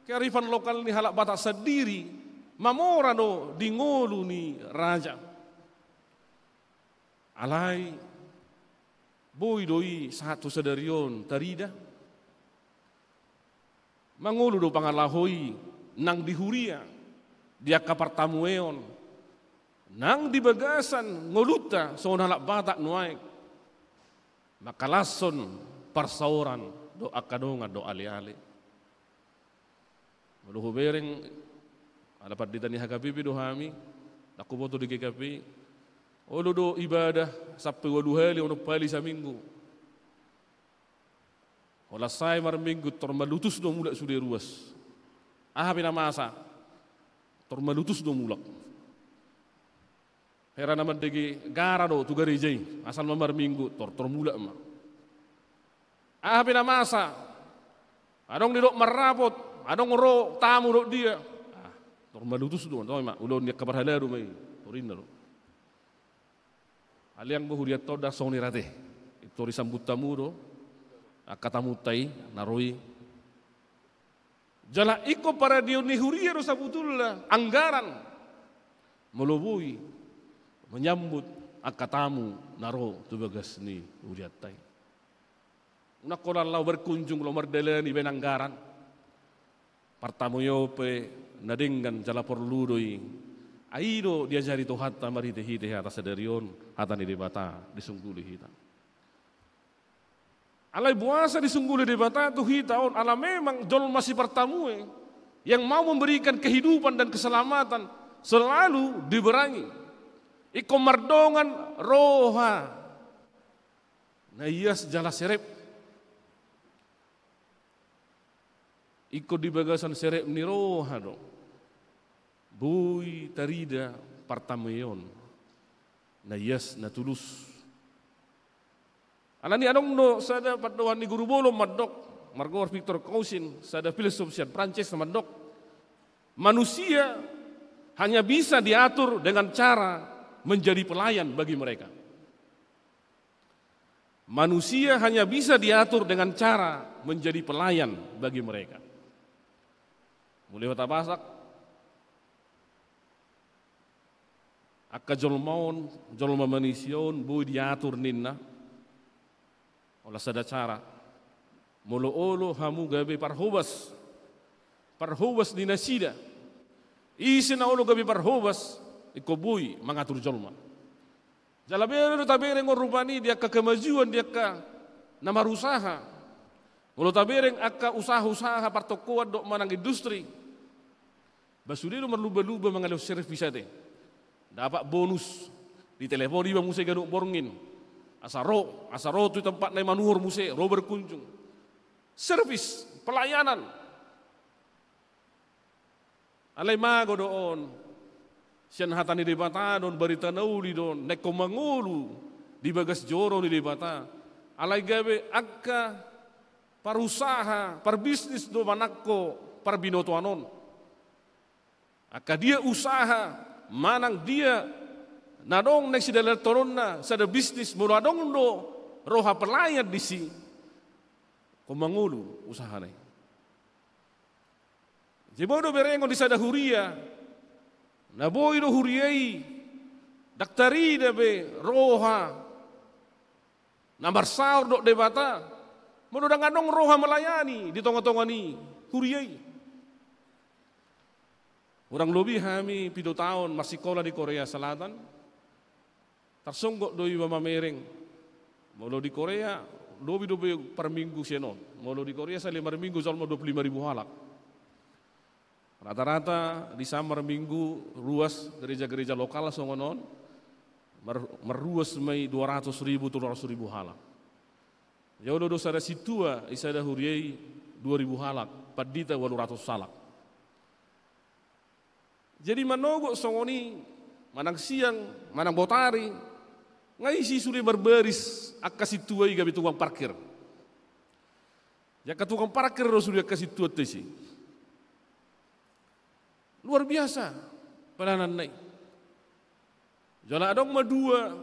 kearifan lokal ni halak Batak sandiri, mamora do di ngolu ni raja. Alai boi do i sahat tu sadari on tarida. Mangolu do pangalaho i nang di huria, di angka partamueon, nang di bagasan ngolunta songon halak Batak nuaeng. Mangkalashon parsaoran dohot angka dongan dohot aleale. Molo hubereng, ala pandita ni H K B P do hami, ndang huboto di G K P, olo do ibadah sampe ualu hali, onom hali saminggu. Holan sae marminggu, tor malutus do mulak sude ruas. Aha pe na masa, tor malutus do mulak. Hera na mandege gara do tu gareja i, asal ma marminggu, tor, tor mulak ma. Aha pe na masa, adong didok marrapot, adong ro tamu dohot dia. Ah, tor malutus do, tor ma, ulaon ni angka parhalado ma i, tor inna do. Alai anggo hurianta on ndang songon i rate. Tor disambut hamu do angka tamunta i na ro i. Jala ingkon paradion ni huria do sabutulna anggaran molo boi manyambut angka tamu na ro tu bagas ni hurianta i. Unang holan laho berkunjung, laho mardalani baen anggaran. Partamueon pe na denggan jala porlu do i. Ai i do diajari Tuhanta marhitehite hata sadari on, hata ni Debata disungguli hita. Alai boasa disungguli Debata tu hita on, ala memang jolma sipartamue yang mau memberikan kehidupan dan keselamatan selalu diberangi. Ingkon mardongan roha na ias jala serep. Ingkon di bagasan serep ni roha do boi tarida partamueon na ias na tulus. Alani adong do sada pandohan ni guru bolon mandok, margoar Victor Cousin, sada filsuf sian Prancis na mandok, manusia hanya bisa diatur dengan cara menjadi pelayan bagi mereka. Manusia hanya bisa diatur dengan cara menjadi pelayan bagi mereka. Molo hata Batak, Angka jolma on, jolma manisia on, boi diatur ninna. Olat sada cara. Molo olo hamu gabe parhobas. Parhobas ni nasida. Ise na olo gabe parhobas, ingkon boi mangatur jolma. Jala bere do tabereng on rupani di angka kemajuan di angka na marusaha. Molo tabereng angka usaha-usaha partongkoan dohot manang industri. Ba sude do marlumba-lumba mangalehon servis ate. Dapat bonus. Ditelepon iba muse ganup borngin. Asa ro, asa ro tu tempat na i manuhor muse, ro berkunjung. Servis, pelayanan. Alai mago do on. Sian hata ni Debata do on, barita na uli do on, na ingkon mangolu di bagas joro ni Debata. Alai gabe angka parusaha, parbisnis do manangko parbinotoan on. Angka dia usaha, manang dia na adong na sidalanhononna sada bisnis, molo adong do roha pelayan disi, ingkon mangolu usahana i. Jadi boi do berengon di sada huria, na boi do huria i, ndang tarida be roha na marsaor dohot Debata, molo ndang adong roha melayani di tonga-tonga ni huria i. Hurang lobi hami pitu taon marsikola di Korea Selatan, tarsonggot do iba mamereng. Molo di Korea, lobi do be parminggu sian on. Molo di Korea sahali marminggu jolma dua puluh lima ribu halak. Rata-rata di Samar Minggu ruas gereja-gereja lokal songon on, mar-, marruas ma i dua ratus ribu, tolu ratus ribu halak. Jolo do sada sintua i sada huria i dua ribu halak, pandita ualu ratus halak. Jadi manogot songon i, manang siang, manang botari, nga isi sude marbaris angka sintua i gabe tukang parkir. Angka tukang parkir do sude angka sintuanta isi. Luar biasa pelayananna i. Jala adong ma dua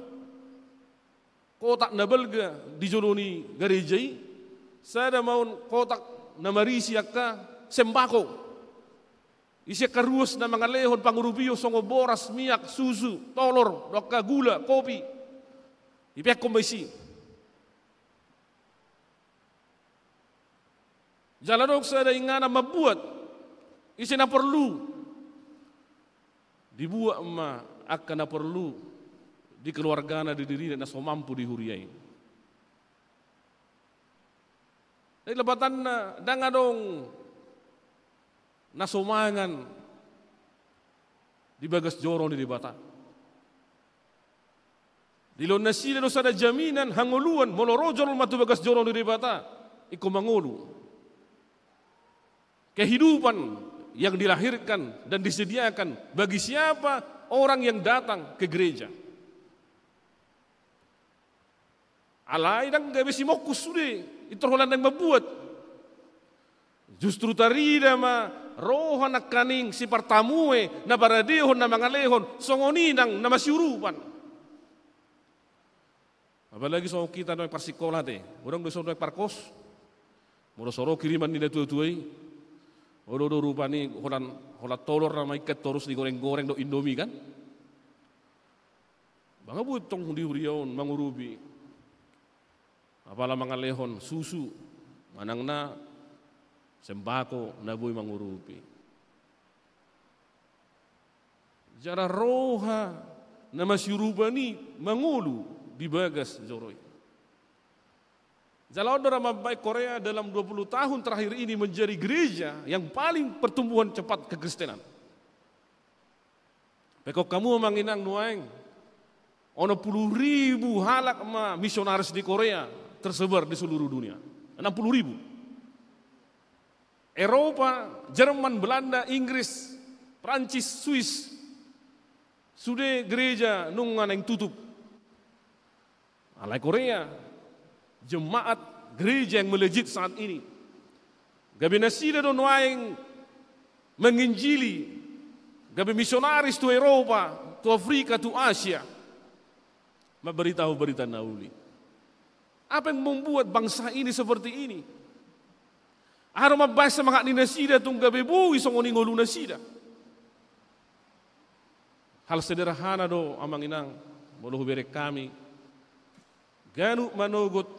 kotak na balga di jolo ni gareja i, sada ma on kotak na marisi angka sembako. Isi angka ruas na mangalehon pangurupion songon boras, miak, susu, tolor, dohot angka gula, kopi. Dipeakhon ma isi. Jala adong sada inganan mambuat, ise na porlu. Dibuat ma angka na porlu di keluargana, di dirina na so mampu di huria i. Jadi lapatanna ndang adong na so mangan di bagas joro ni Debata. Dilehon nasida do sada jaminan hangoluan, molo ro jolma tu bagas joro ni Debata, ingkon mangolu. Kehidupan yang dilahirkan dan disediakan bagi siapa orang yang datang ke gereja. Alai ndang gabe simongkus sude, pintor holan naeng mambuat. Justru tarida ma roha nangkaning sipartamue na paradehon na mangalehon, songon i nang na masiurupan. Apalagi songon hita nuaeng parsikola ate, godang do songon nuaeng parkos. Molo so ro kiriman ni natua-tua i, olo do rupani holan, holan tolor na maingkan torus digoreng-goreng dohot Indomie kan. Ba nga boi tong di huria on mangurupi. Apala mangalehon susu, manang na sembako na boi mangurupi. Jala roha na masiurupan i mangolu di bagas joro i. Jala on do ra mambahen Korea dalam dua puluh tahun terakhir ini menjadi gereja yang paling pertumbuhan cepat kekristenan. Pekhon hamu amang inang nuaeng, onom puluh ribu halak ma misionaris di Korea tersebar di seluruh dunia. Enam puluh ribu. Eropa, Jerman, Belanda, Inggris, Prancis, Swiss, sude gereja nunga naeng tutup. Alai Korea, jemaat, gereja yang melejit saat ini. Gabe nasida do nuaeng menginjili, gabe misionaris tu Eropa, tu Afrika, tu Asia. Mambaritahon barita na uli. Apa yang membuat bangsa ini seperti ini? Aha do mambahen semangat ni nasida tung gabe boi songon i ngolu nasida? Hal sederhana do, amang inang, molo hubereng hami. Ganup manogot,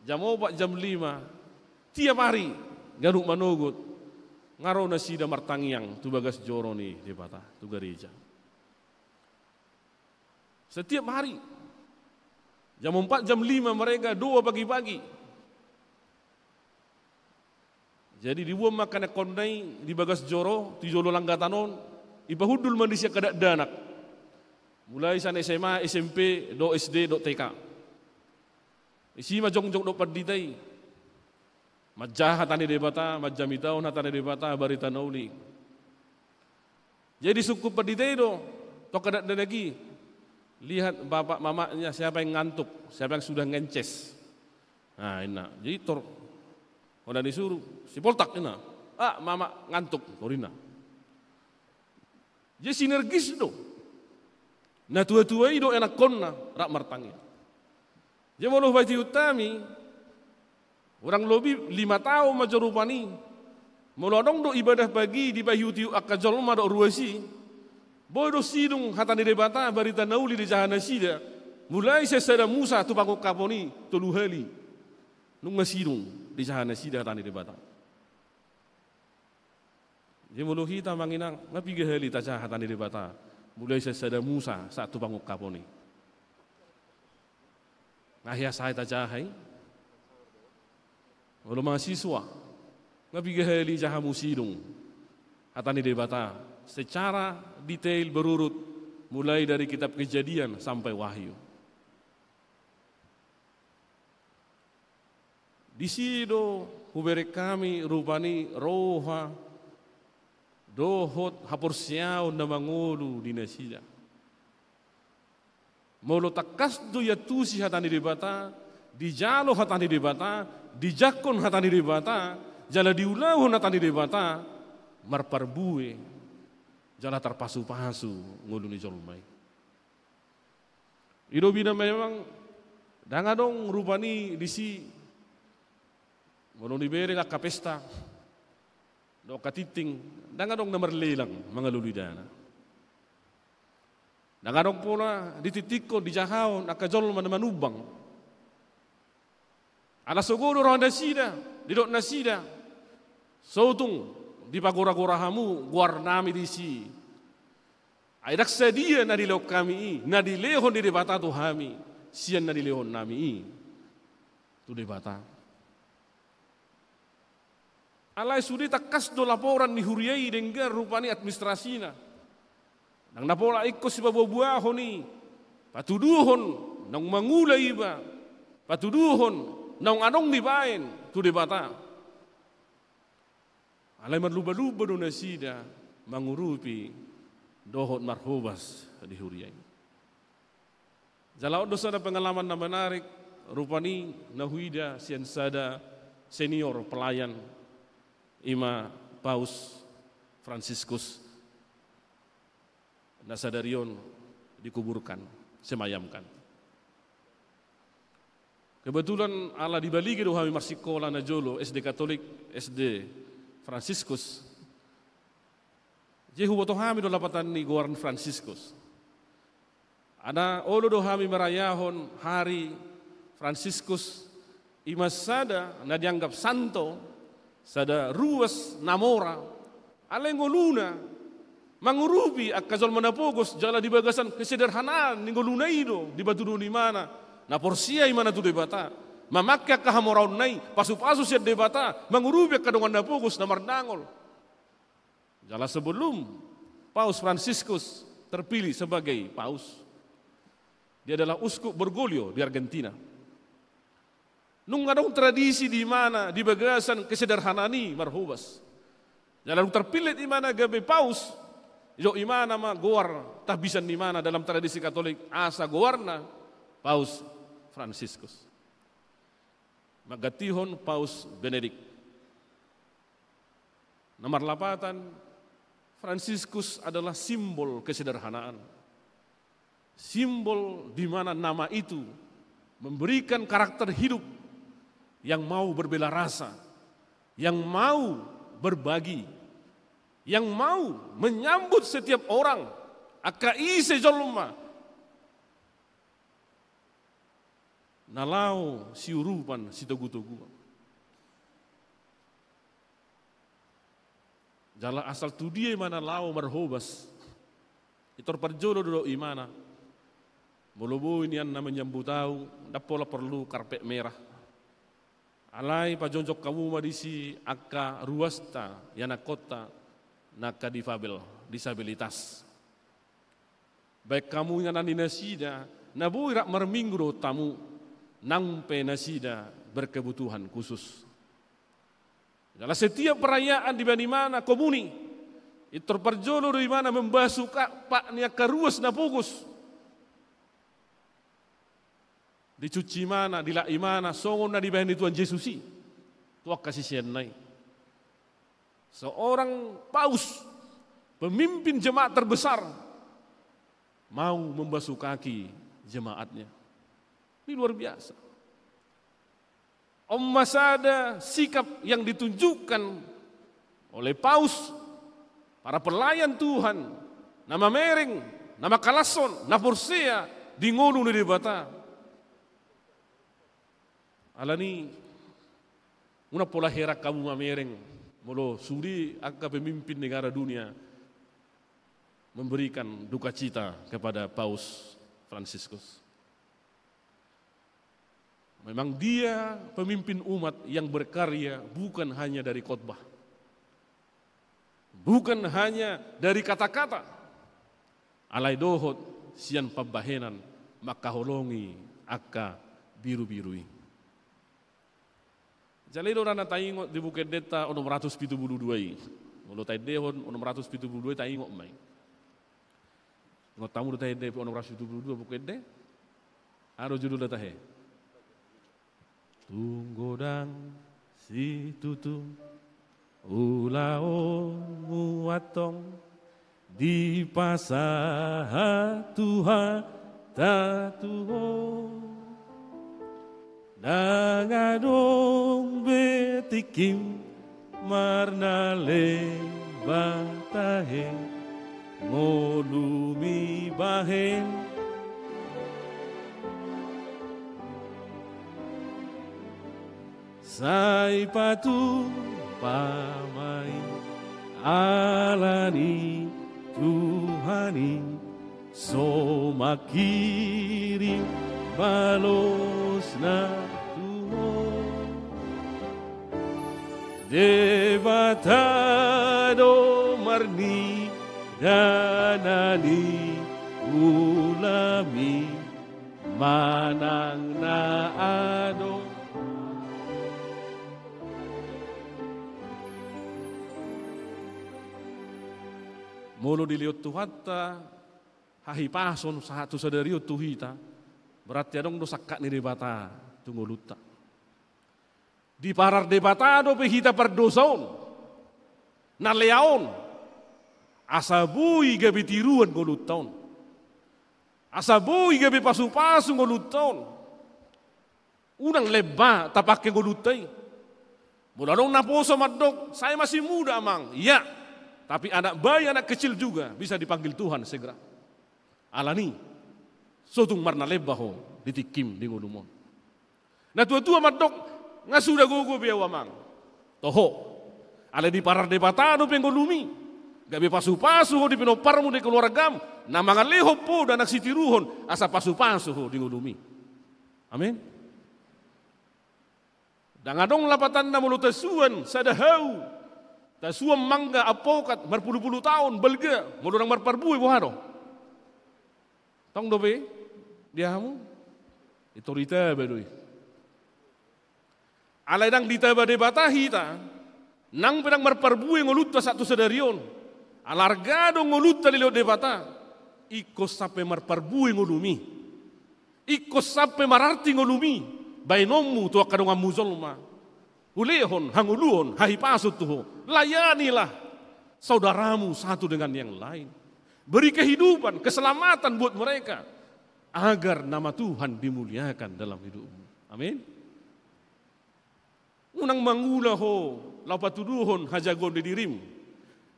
jam opat, jam lima, tiap ari, ganup manogot, nga ro nasida martangiang tu bagas joro ni Debata, tu gareja. Setiap hari, jam opat, jam lima mereka doa pagi-pagi. Jadi diboan ma angka anakkonna i di bagas joro, tu jolo langgatan on, dipahundul ma disi angka dakdanak. Mulai sian S M A, S M P, dohot S D, dohot T K. Disi ma jongjong dohot pandita i. Manjaha hata ni Debata, manjamitahon hata ni Debata, barita na uli. Jadi disungkun pandita i do tu angka dakdanak i, lihat bapak mamaknya, siapa yang ngantuk, siapa yang sudah ngences. Nah, inna. Jadi tor, hona disuru, sipoltak, inna. Ah, mamak ngantuk, tor inna. Jadi sinergis do. Natua-tua i dohot anakkonna rap martangiang. Jadi molo hupaihutihut hami, kurang lobi lima taon ma jo rupani. Molo adong do ibadah pagi dipaihutihut angka jolma dohot ruas i, boi do sidung hata ni Debata, barita na uli dijaha nasida. Mulai sian sada Musa tu pangungkapon i, tolu hali. Nunga sidung dijaha nasida hata ni Debata. Jadi molo hita, amang inang, nga piga hali tajaha hata ni Debata, mulai sian sada Musa sahat tu pangungkapon i? Nga hea sae tajaha i? Molo mahasiswa, nga piga hali jaha hamu sidung hata ni Debata secara detail, berurut, mulai dari kitab Kejadian sampai Wahyu? Disi do hubereng hami rupani roha dohot haporseaon na mangolu di nasida. Molo tangkas do iantusi hata ni Debata, dijalo hata ni Debata, dijangkon hata ni Debata, jala diulahon hata ni Debata, marparbue jala tarpasupasu ngolu ni jolma i. I do bina memang ndang adong rupani disi, molo dibereng angka pesta dohot angka tingting, ndang adong na marlelang mangalului dana. Ndang adong pola ditingtinghon, dijahahon angka jolma na manumbang. Ala sogo do roha nasida, didok nasida, so tung dipagora-gora hamu goar nami disi. Ai ndang sadia na dilehon hami i, na dilehon ni Debata tu hami sian na dilehon nami i tu Debata. Alai sude tangkas do laporan ni huria i denggan rupani administrasina. Ndang na pola ingkon sipabuabuahon i, patuduhon naung mangula iba, patuduhon naung adong dibaen tu Debata. Alai marlumba-lumba do nasida mangurupi dohot marhobas di huria i. Jala on do sada pengalaman na menarik rupani na huida sian sada senior pelayan, i ma Paus Fransiskus, na sadari on dikuburkan, semayamkan. Kebetulan ala di Balige do hami marsikola najolo, S D Katolik, S D Fransiskus. Jadi huboto hami do lapatan ni goar ni Fransiskus. Ala olo do hami marayahon hari Fransiskus, i ma sada na dianggap santo, sada ruas na mora, alai ngoluna mangurupi angka jolma na pogos, jala di bagasan kesederhanaan ni ngoluna i do dipatuduhon imana na porsea imana tu Debata, mamangke angka hamoraonna i, pasupasu sian Debata, mangurupi angka dongan na pogos na marnangol. Jala sebelum Paus Fransiskus terpilih sebagai paus, dia adalah uskup Bergoglio di Argentina. Nunga adong tradisi di imana di bagasan kesederhanaan i marhobas. Jala dung terpilih imana gabe paus, didok imana ma goar tahbisan ni imana dalam tradisi Katolik, asa goarna Paus Fransiskus, manggantihon Paus Benedikt. Na marlapatan, Fransiskus adalah simbol kesederhanaan. Simbol di mana nama itu memberikan karakter hidup yang mau berbela rasa, yang mau berbagi, yang mau menyambut setiap orang Angka ise jolma na laho siurupan sitogutoguan. Jala asal tu dia imana laho marhobas, pintor parjolo do dohot imana. Molo boi nian na menyambut au, ndang pola porlu karpet merah. Alai pajongjong hamu ma disi angka ruasta, ianakhonta na angka difabel, disabilitas. Baen hamu inganan ni nasida, na boi rap marminggu dohot hamu, nang pe nasida berkebutuhan khusus. Jala setiap perayaan dibaen imana komuni, pintor parjolo do imana mambasu ka-, pat ni angka ruas na pogos. Dicuci imana, dilap imana, songon na dibaen ni Tuhan Jesus i tu angka siseanna i. Seorang paus, pemimpin jemaat terbesar, mau membasuh kaki jemaatnya. Ini luar biasa. On ma sada sikap yang ditunjukkan oleh paus, para pelayan Tuhan, na mamereng, na mangkalashon, na porsea di ngolu ni Debata. Alani, unang pola heran hamu mamereng molo sude angka pemimpin negara dunia memberikan dukacita kepada Paus Fransiskus. Memang dia pemimpin umat yang berkarya bukan hanya dari khotbah, bukan hanya dari kata-kata, alai dohot sian pambahenan mangkaholongi angka birubiru i. Jala i do na taingot di Buku Endenta onom ratus pitu pulu dua i. Molo taendehon onom ratus pitu pulu dua i, taingot ma i. Ingot hamu do taende onom ratus pitu pulu dua Buku Ende? Aha do judulna tahe? Tung godang situtu ulaonmu antong dipasahat Tuhanta tu ho. Ndang adong be tingkim marnalembah tahe, ngolumi bahen. Sai patupa ma i, alani Tuhan i so mangkirim balosna tu ho. Debata do marnida na niulami manang na adong. Molo dilehon Tuhanta hahipason sahat tu sadari on tu hita, berarti adong do sangkap ni Debata tu ngolunta. Diparar Debata dope hita pardosa on, na lea on, asa boi gabe tiruan ngolunta on, asa boi gabe pasupasu ngolunta on. Unang lemba tapangke ngolunta i. Molo adong naposo mandok, saya masih muda, Amang. Iya, tapi anak bayi, anak kecil juga bisa dipanggil Tuhan segera. Alani, so tung marnalemba ho di tingkim, di ngolum on. Natuatua mandok, nga suda gogo be au, Amang. Toho. Alai diparar Debata dope ngolumi. Gabe pasupasu ho di pinomparmu, di keluargam, na mangalehon poda, na sitiruhon, asa pasupasu ho di ngolumi. Amin. Ndang adong lapatanna molo tasuan sada hau, tasuan mangga, apokat, marpulupulu taon balga, molo ndang marparbue boha do? Tong dope di hamu? Di tori taba do i. Alai ndang ditaba Debata hita, nang pe ndang marparbue ngolunta sahat tu sadari on. Ala arga do ngolunta dilehon Debata, ingkon sampe marparbue ngolumi. Ingkon sampe mararti ngolumi, baenonmu tu angka donganmu jolma. Ulehon hangoluan, hahipason tu ho. Layanilah saudaramu satu dengan yang lain. Beri kehidupan, keselamatan buat mereka, agar nama Tuhan dimuliakan dalam hidupmu. Amin. Unang mangula ho laho patuduhon hajagoon di dirim.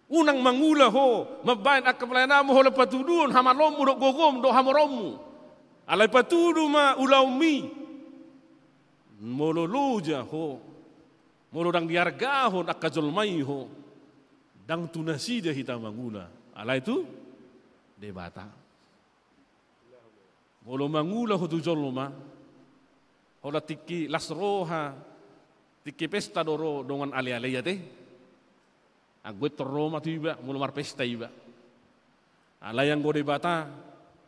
Unang mangula ho mambahen angka pelayananmu holan patuduhon hamaloonmu dohot gogom dohot hamoraonmu. Alai patudu ma ulaonmi. Molo loja ho, molo ndang diargahon angka jolma i ho, ndang tu nasida hita mangula, alai tu Debata. Molo mangula ho tu jolma, holan tingki las roha, tingki pesta do ro dongan alealea te. Anggo intor ro ma tu iba molo marpesta iba. Alai anggo Debata,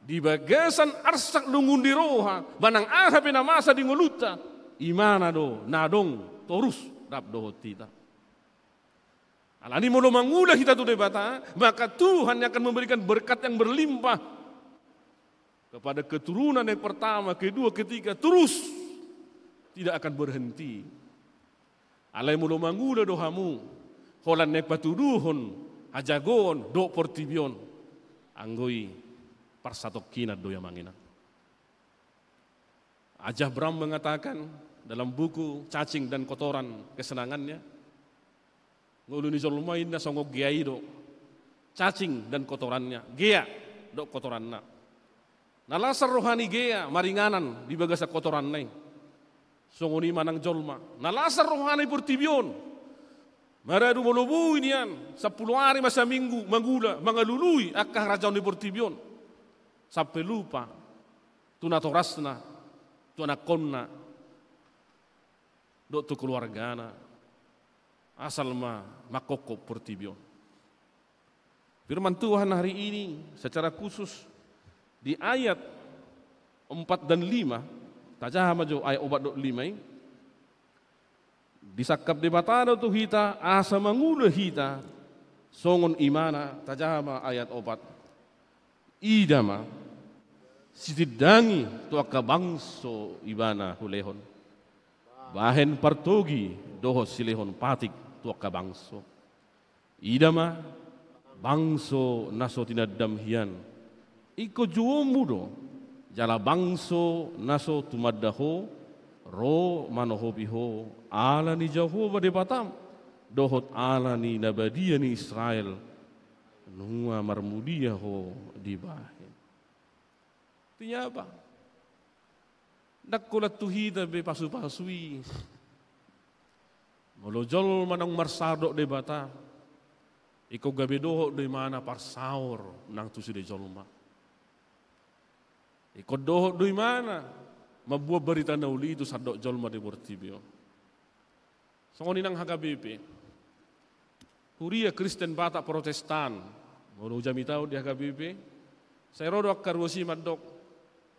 di bagasan arsak dohot undi roha manang aha pe na masa di ngolunta, Ibana do na adong torus rap dohot hita. Alani molo mangula hita tu Debata, maka Tuhan yang akan memberikan berkat yang berlimpah kepada keturunan yang pertama, kedua, ketiga, terus tidak akan berhenti. Alai molo mangula do hamu holan naeng patuduhon hajagoon dohot portibi on, anggo i parsatongkinan do i, amang inang. Ajah Brahm mengatakan dalam buku Cacing dan Kotoran Kesenangannya, ngolu ni jolma i na songon gea i do. Cacing dan kotorannya, gea dohot kotoranna. Na lasar roha ni gea maringanan di bagasan kotoranna i. Songon i manang jolma na lasar rohana di portibi on. Maradu molo boi nian sampulu ari ma saminggu mangula mangalului angka harajaon ni portibi on, sampe lupa tu natorasna, tu anakkonna dohot tu keluargana, asal ma mangkophop portibi on. Firman Tuhan hari ini secara khusus di ayat empat dan lima, tajaha ma jo ayat opat dohot lima i. Disangkap Debata do tu hita asa mangula hita songon Ibana, tajaha ma ayat opat. Ida ma, sitindangi tu angka bangso Ibana hulehon, bahen partogi dohot silehon patik tu angka bangso. Ida ma, bangso na so tinandam hian, ingkon jouonmu do, jala bangso na so tumanda ho ro manohopi ho ala ni Jahowa Debatam dohot ala ni na badia ni Israel, nunga marmulia ho dibahen. Artinya apa? Ndang holan tu hita be pasupasu i. Molo jolma naung marsaor dohot Debata, ingkon gabe dohot do ibana parsaor nang tu sude jolma. Ingkon dohot do ibana mamboan barita na uli tu sandok jolma di portibi on. Songon i nang H K B P, Huria Kristen Batak Protestan. Molo hujamita on di H K B P, sai ro do angka ruas i mandok,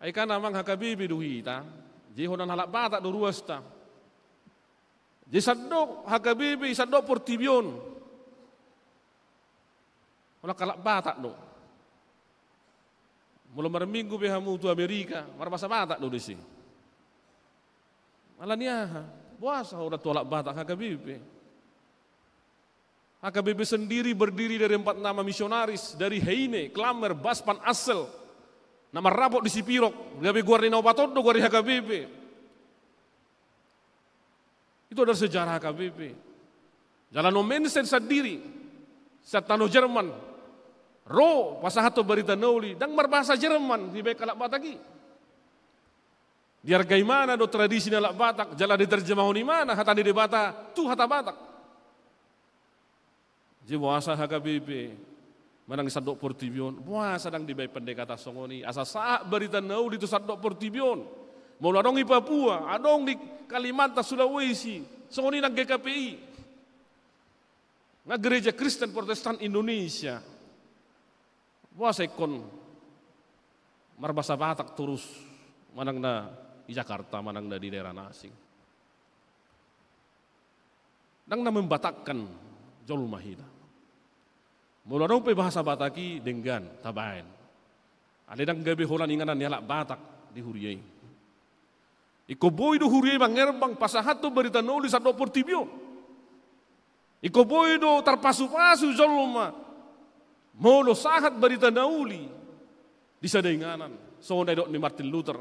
ai kan amang H K B P do hita, jadi holan halak Batak do ruasta. Jadi sandok H K B P i, sandok portibi on, holan halak Batak do. Molo marminggu be hamu tu Amerika, marbahasa Batak do disi. Alani aha? Boasa holan tu halak Batak H K B P? H K B P sendiri berdiri dari empat nama misionaris, dari Heine, Klammer, Baspan, Assel. Na marrapot di Sipirok, gabe goar ni na opat on do goar ni H K B P. Itu adalah sejarah H K B P. Jala Nommensen sandiri, sian tano Jerman, ro pasahathon barita na uli, ndang marbahasa Jerman dibahen halak Batak i. Diarga ibana do tradisi ni halak Batak, jala diterjemahon ibana hata ni Debata tu hata Batak. Jadi boasa H K B P manang sandok portibi on, boasa ndang dibahen pendekatan songon i asa sahat barita na uli tu sandok portibi on? Molo adong di Papua, adong di Kalimantan, Sulawesi, songon i nang G K P I, nang Gereja Kristen Protestan Indonesia, boasa ingkon marbahasa Batak torus, manang na di Jakarta manang na di daerah na asing? Ndang na membatakkan jolma hita. Molo adong pe bahasa Batak i denggan tabahen, alai ndang gabe holan inganan ni halak Batak di huria i. Ingkon boi do huria i mangerbang pasahathon barita na uli sandok portibi on. Ingkon boi do tarpasupasu jolma molo sahat barita na uli di sada inganan, songon na nidok ni Martin Luther,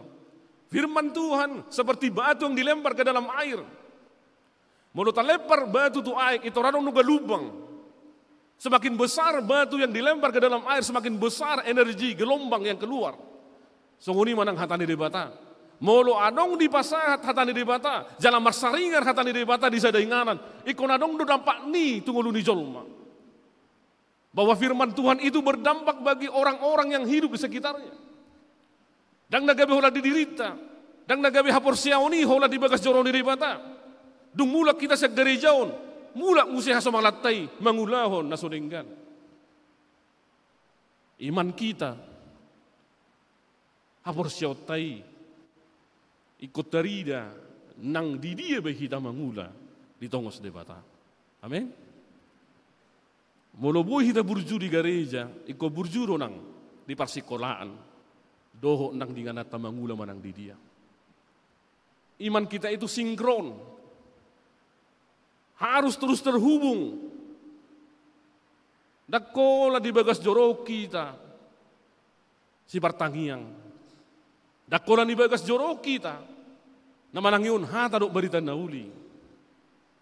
firman Tuhan seperti batu yang dilempar ke dalam air. Molo talempar batu tu aek, intor adong do galumbang. Semakin besar batu yang dilempar ke dalam air, semakin besar energi gelombang yang keluar. Songon i ma nang hata ni Debata. Molo adong dipasahat hata ni Debata, jala marsaringan hata ni Debata di sada inganan, ingkon adong do dampak ni tu ngolu ni jolma. Bahwa firman Tuhan itu berdampak bagi orang-orang yang hidup di sekitarnya. Ndang na gabe holan di dirinta, ndang na gabe haporseaon i holan di bagas joro ni Debata. Dung mulak hita sian gareja on, mulak muse hasomalatta i mangulahon na so denggan. Iman hita, haporseaonta i, ingkon tarida nang di dia be hita mangula di tongos Debata. Amen. Molo boi hita burju di gareja, ingkon burju do nang di parsikolaan, dohot nang di ingananta mangula manang di dia. Iman kita itu sinkron, harus terus terhubung. Ndang holan di bagas joro hita sipartangiang. Ndang holan di bagas joro hita na manangihon hata dohot barita na uli.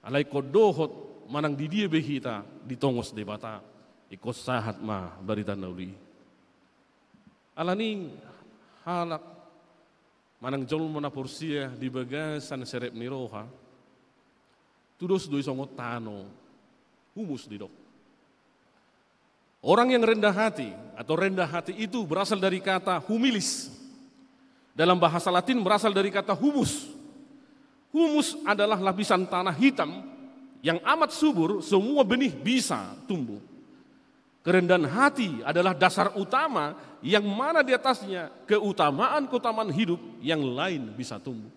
Alai ingkon dohot manang di dia be hita di tongos Debata, ingkon sahat ma barita na uli. Alani halak manang jolma na porsea di bagasan serep ni roha, tudos do i songon tano humus didok. Orang yang rendah hati atau rendah hati itu berasal dari kata humilis. Dalam bahasa Latin berasal dari kata humus. Humus adalah lapisan tanah hitam yang amat subur, semua benih bisa tumbuh. Kerendahan hati adalah dasar utama yang mana di atasnya keutamaan-keutamaan hidup yang lain bisa tumbuh.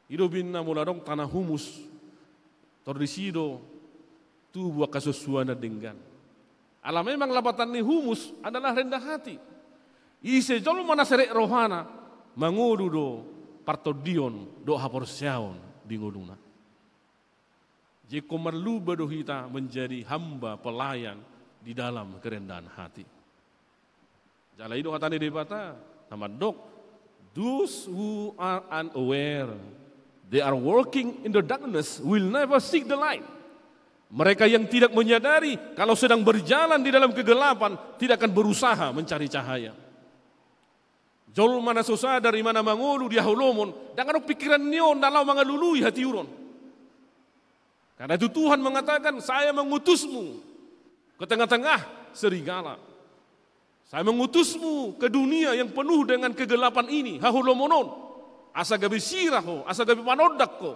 I do umbahen na molo adong tano humus, tor disi do tubu angka suansuan na denggan. Ala memang lapatan ni humus adalah rendah hati. Ise jolma na serep rohana, mangolu do partondion dohot haporseaon di ngoluna. Jadi ingkon marlumba do hita menjadi hamba pelayan di dalam kerendahan hati. Jala i do hata ni Debata na mandok, "Those who are unaware, they are walking in the darkness, will never see the light." Mereka yang tidak menyadari kalau sedang berjalan di dalam kegelapan, tidak akan berusaha mencari cahaya. Jolma na so sadar i ma na mangolu di haholomon, ndang adong pikiran ni on na laho mangalului hatiuron. Karena itu Tuhan mengatakan, "Saya mengutusmu ke tengah-tengah serigala. Saya mengutusmu ke dunia yang penuh dengan kegelapan ini, haholomon on. Asa gabe sira ho, asa gabe panondang ho.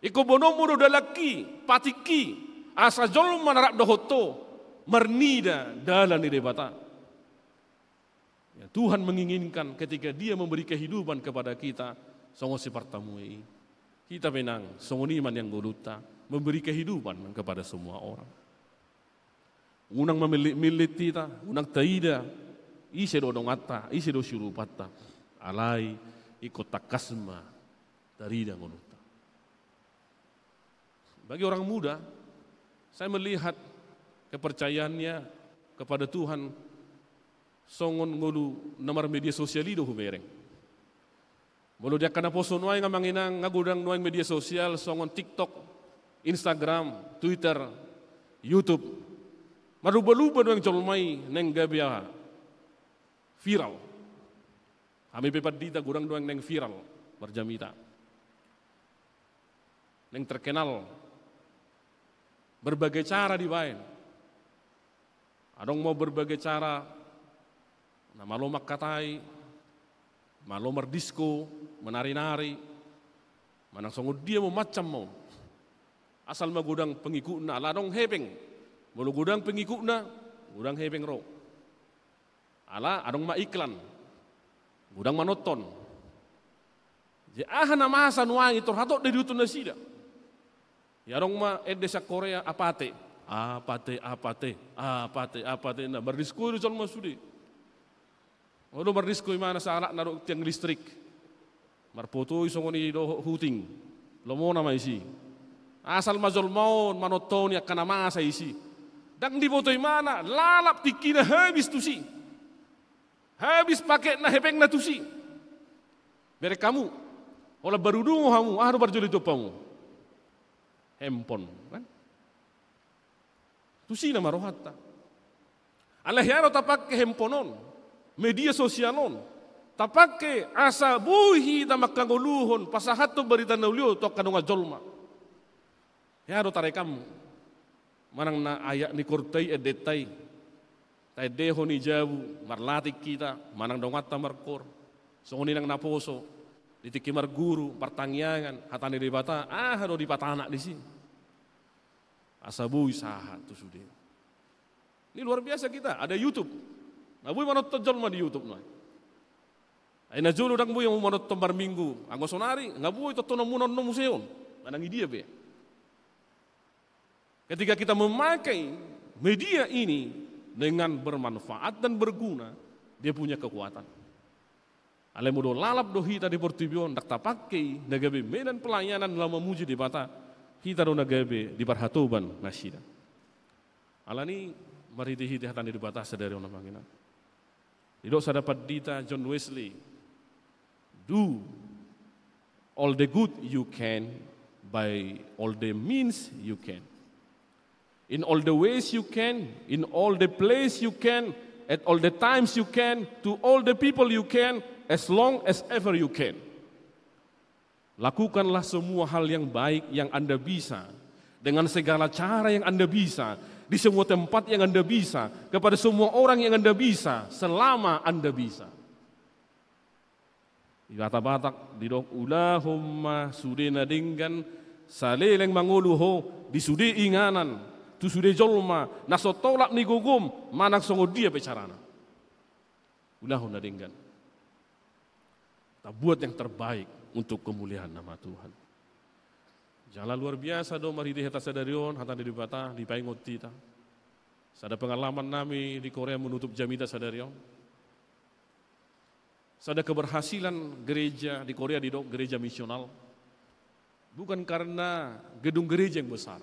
Ingkon boanonmu do dalanki, patikki, asa jolma na rap dohot ho marnida dalan ni Debata." Ya, Tuhan menginginkan ketika Dia memberi kehidupan kepada kita, songon sipartamue i, hita pe nang songon i ma nian ngolunta, memberi kehidupan kepada semua orang. Unang mamillit-millit hita, unang taida ise do donganta, ise do siurupanta. Alai ingkon tangkas ma tarida ngolunta. Bagi orang muda, saya melihat kepercayaannya kepada Tuhan songon ngolu na marmedia sosial i do hubereng. Molo di angka naposo nuaeng, amang inang, nga godang nuaeng media sosial songon TikTok, Instagram, Twitter, YouTube. Marlumba-lumba nuaeng jolma i naeng gabe aha? Viral. Hami pe pandita godang nuaeng naeng viral marjamita. Naeng terkenal. Berbagai cara dibaen. Adong ma berbagai cara, na malo mangkatai, malo mardisko, manari-nari, manang songon dia ma, macam ma on. Asal ma godang pengikutna, ala adong hepeng. Molo godang pengikutna, godang hepeng ro. Ala adong ma iklan, godang manonton. Jadi aha na masa nuaeng i, tor hatop do diihuthon nasida. Ia adong ma ende sian Korea, Apate. Apate, Apate, Apate, Apate. Na mardisko do jolma sude. Olo, mardisko imana sahalakna dohot tiang listrik. Marpoto i songon i dohot huting. Lomona ma disi. Asal ma jolma on manontoni angka na masa disi. Ndang diboto imana, lalap tingkina habis tusi. Habis paketna, hepengna tusi. Bereng hamu. Holan baru dungo hamu, aha do parjolo i tu ompamu? Handphone, kan? Tusi nama rohanta. Alai hea do tapangke handphone on, media sosial on, tapangke asa boi hita mangkangoluhon pasahathon barita na uli on tu angka dongan jolma. Hea do tarekam manang na ayat ni korta i, endenta i, taendehon i jabu, marlatik hita manang donganta markoor. Songon i nang naposo di tingki marguru, partangiangan, hata ni Debata, aha do dipatanak disi. Asa boi sahat tu sude. Ini luar biasa kita, ada YouTube. Nga boi manonton jolma di YouTube nuaeng. Ai na jolo ndang boi hamu manonton marminggu, anggo sonari nga boi tontononmuna on muse on. Manang i dia be. Ketika kita memakai media ini dengan bermanfaat dan berguna, dia punya kekuatan. Alai molo lalap do hita di portibi on, ndang tapangke i na gabe medan pelayanan laho mamuji Debata, hita do na gabe diparhatoban nasida. Alani marhitehite hata ni Debata sadari on, amang inang. Didok sada pandita John Wesley, do all the good you can by all the means you can. In all the ways you can, in all the place you can, at all the times you can, to all the people you can, as long as ever you can. Lakukanlah semua hal yang baik yang Anda bisa, dengan segala cara yang Anda bisa, di semua tempat yang Anda bisa, kepada semua orang yang Anda bisa, selama Anda bisa. Di Batak-Batak didok, ulahon ma sude na denggan, saleleng mangolu ho di sude inganan, tu sude jolma na so tolap ni gogom manang songon dia pe carana. Ulahon na denggan. Tabuat yang terbaik untuk kemuliaan nama Tuhan. Jala luar biasa do marhite hata sadari on, hata ni Debata dipaingot hita. Sada pengalaman nami di Korea menutup jamita sadari on. Sada keberhasilan gereja di Korea didok gereja misional. Bukan karena gedung gereja yang besar.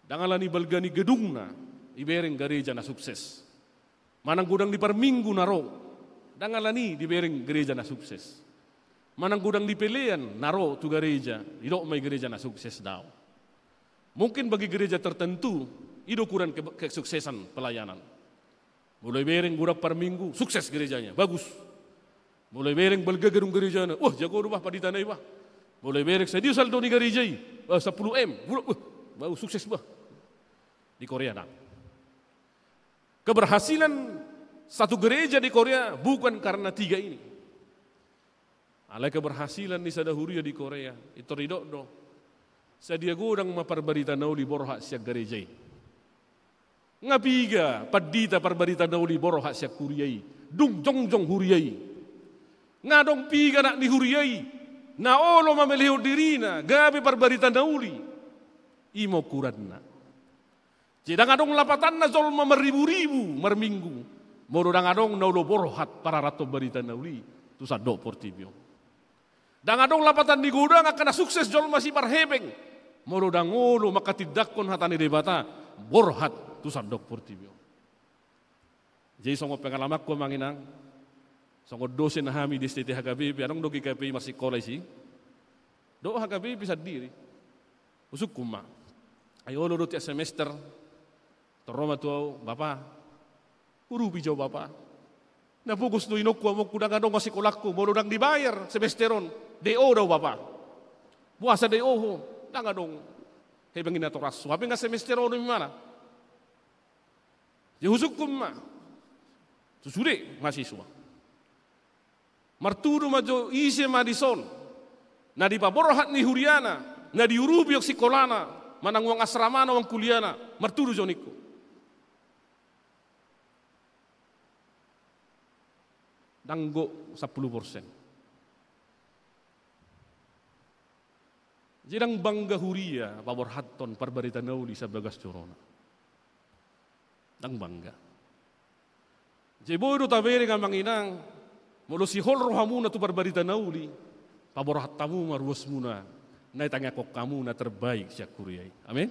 Ndang alani balga ni gedungna dibereng gereja na sukses. Manang godang ni parminggu na ro, ndang alani dibereng gereja na sukses. Manang godang ni pelean na ro tu gereja, didok ma i gereja na sukses, daong. Mungkin bagi gereja tertentu, i do ukuran ke-, kesuksesan pelayanan. Molo ibereng godang parminggu, sukses gerejanya, bagus. Molo ibereng balga gedung gerejana, wah, jago do bah panditana i bah. Molo ibereng sadia saldo ni gereja i, wah, sampulu M, wah, bagus, sukses bah. Di Korea ndang. Keberhasilan satu gereja di Korea bukan karena tiga ini. Alai keberhasilan ni sada huria di Korea, pintor didok do, sadia godang ma parbarita na uli borhat sian gereja i. Nga piga pandita parbarita na uli borhat sian huria i, dung jongjong huria i. Nga adong piga anak ni huria i na olo mamelehon dirina gabe parbarita na uli. I ma ukuranna. Jadi ndang adong lapatanna jolma marribu-ribu marminggu, molo ndang adong na olo borhat pararathon barita na uli tu sandok portibi on. Ndang adong lapatan ni godang angka na sukses jolma siparhepeng, molo ndang olo manghatindanghon hata ni Debata borhat tu sandok portibi on. Jadi songon pengalamanku, amang inang, songon dosen hami di S T T H K B P, adong do G K P I marsikola disi. Dohot H K B P sandiri. Husungkun ma. Ai olo do tiap semester, tor ro ma tu ahu, Bapa, huurupi jo Bapa. Na pogos do inongku, amongku, ndang adong sikolangku, molo ndang dibayar semester on, D O do ahu, Bapa. Boasa D O ho? Ndang adong hepeng i natorashu. Hape nga semester on, imana. Jadi husungkun ma tu sude mahasiswa. Martudu ma jo, ise ma dison na dipaborhat ni huriana, na diurupi uang sikolana, manang uang asramana, uang kuliahna, martudu jo ningku. Ndang gok sampulu persen. Jadi ndang bangga huria paborhathon parbarita na uli sian bagas joro na. Ndang bangga. Jadi boi do tabereng, amang inang, molo sihol rohamuna tu parbarita na uli, paborhat hamu ma ruasmuna na itangiangkon hamu na terbaik sian huria i. Amin.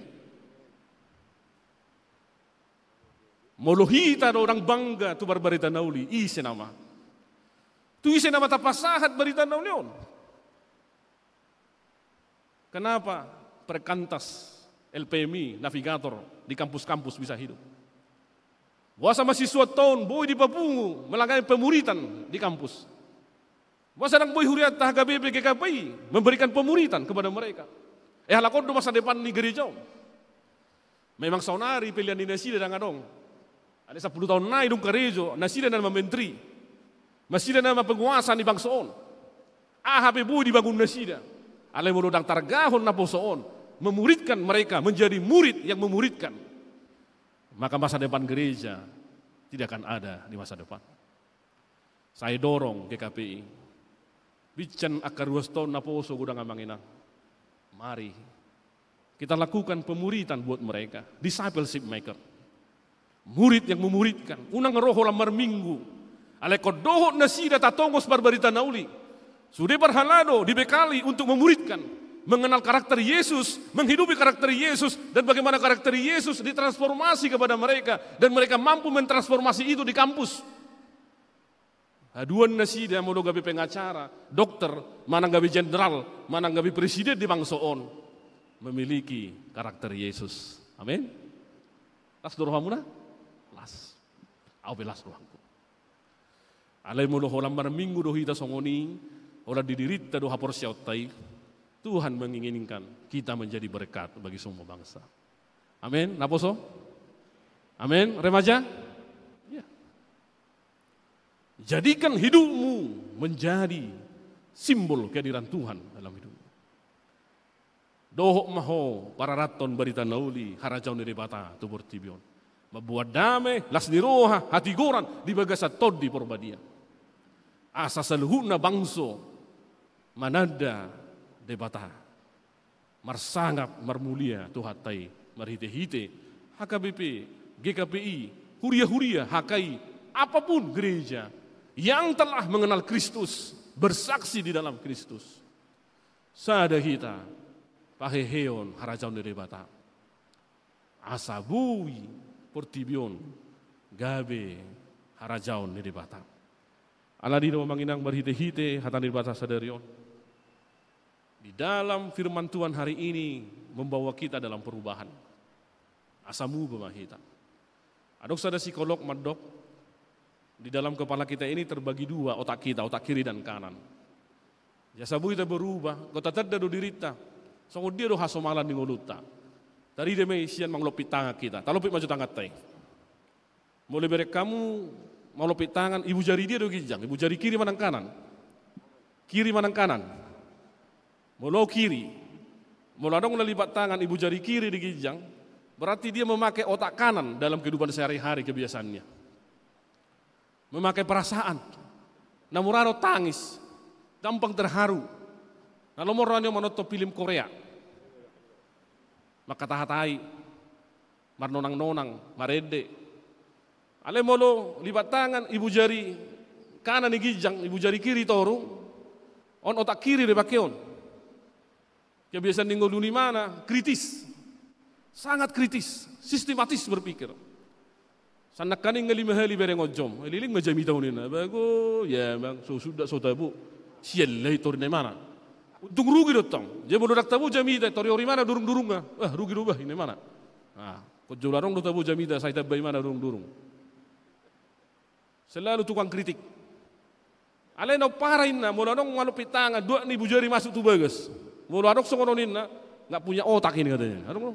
Molo hita do ndang bangga tu parbarita na uli, ise nama? Tu ise nama tapasahat barita na uli on? Kenapa perkantas L P M I, navigator di kampus-kampus bisa hidup. Boasa mahasiswa on boi dipapungu melayani pemuritan di kampus. Boasa ndang boi hurianta H K B P, G K P I memberikan pemuritan kepada mereka. Eh, halak on do masa depan ni gereja on. Memang saonari pelean ni nasida ndang adong. Alai sampulu taon nai dung karejo, nasida nama menteri. Nasida nama penguasa ni bangso on. Aha pe boi dibangun nasida. Alai molo ndang targahon naposo on, memuridkan mereka menjadi murid yang memuridkan, maka masa depan gereja tidak akan ada di masa depan. Sai dorong G K P I. Binsan angka ruas taon naposo godang amang inang. Mari kita lakukan pemuritan buat mereka, discipleship maker. Murid yang memuridkan, unang ro holan marminggu. Alai ingkon dohot nasida tatongos marbarita na uli. Sude parhalado dibekali untuk memuridkan, mengenal karakter Yesus, menghidupi karakter Yesus, dan bagaimana karakter Yesus ditransformasi kepada mereka, dan mereka mampu mentransformasi itu di kampus. Haduan nasida molo gabe pengacara, dokter, manang gabe jenderal, manang gabe presiden di bangso on, memiliki karakter Yesus. Amin. Las do rohamuna? Las. Au pe las rohangku. Alai molo holan marminggu do hita songon i, holan di dirinta do haporseaonta i, Tuhan menginginkan kita menjadi berkat bagi semua bangsa. Amin. Naposo? Amin. Remaja? Ya. Jadikan hidupmu menjadi simbol kehadiran Tuhan dalam hidupmu. Dohot ma ho pararathon barita na uli harajaon ni Debata tu portibi on. Mamboan dame, las ni roha, hatigoran di bagasan Tondi Porbadia. Asa saluhutna bangso mananda Debata. Marsangap marmulia Tuhanta i marhite-hite H K B P, G K P I, huria-huria, H K I, apapun gereja yang telah mengenal Kristus, bersaksi di dalam Kristus. Sada hita paheheon harajaon ni Debata. Asa boi portibi on gabe harajaon ni Debata. Alani do amang inang marhite-hite hata ni Debata sadari on. Di dalam firman Tuhan hari ini membawa kita dalam perubahan. Asa muba ma hita. Adong sada psikolog mandok, di dalam kepala kita ini terbagi dua otak kita, otak kiri dan kanan. Jadi asa boi hita berubah, ingkon tatanda do dirinta. Songon dia do hasomalan ni ngolunta. Tarida ma i sian mangalompit tangan hita. Talompit ma jo tanganta i. Molo ibereng hamu mangalompit tangan, ibu jari dia do ginjang, ibu jari kiri manang kanan? Kiri manang kanan? Molo kiri. Molo adong na lipat tangan ibu jari kiri di ginjang, berarti dia memakai otak kanan dalam kehidupan sehari-hari kebiasaannya. Memakai perasaan. Na mura do tangis, gampang terharu. Na lomo do nian manonton film Korea. Mangkata-hatai, marnonang-nonang, marende. Alai molo lipat tangan, ibu jari kanan i ginjang, ibu jari kiri toru, on otak kiri do dipake on. Kebiasaan ni ngolu ni imana kritis. Sangat kritis, sistematis berpikir. Sai nangkaning nga lima hali bereng on jom. Leleng ma jamita on ninna. Bago, ya mang, so suda so tabo. Sian lai tor ninna imana. Untung rugi do tong. Jadi molo ndang tabo jamita, tor i imana durung-durung nga. Wah, rugi do bah ninna imana. Nah, ingkon jolo adong do tabo jamita, sai tamba imana durung-durung. Selalu tukang kritik. Alai na umpara ninna, molo adong mangalompit tangan, dua ni ibu jari masuk tu bagas. Molo adong songon on ninna, nggak punya otak ini katanya. Adong,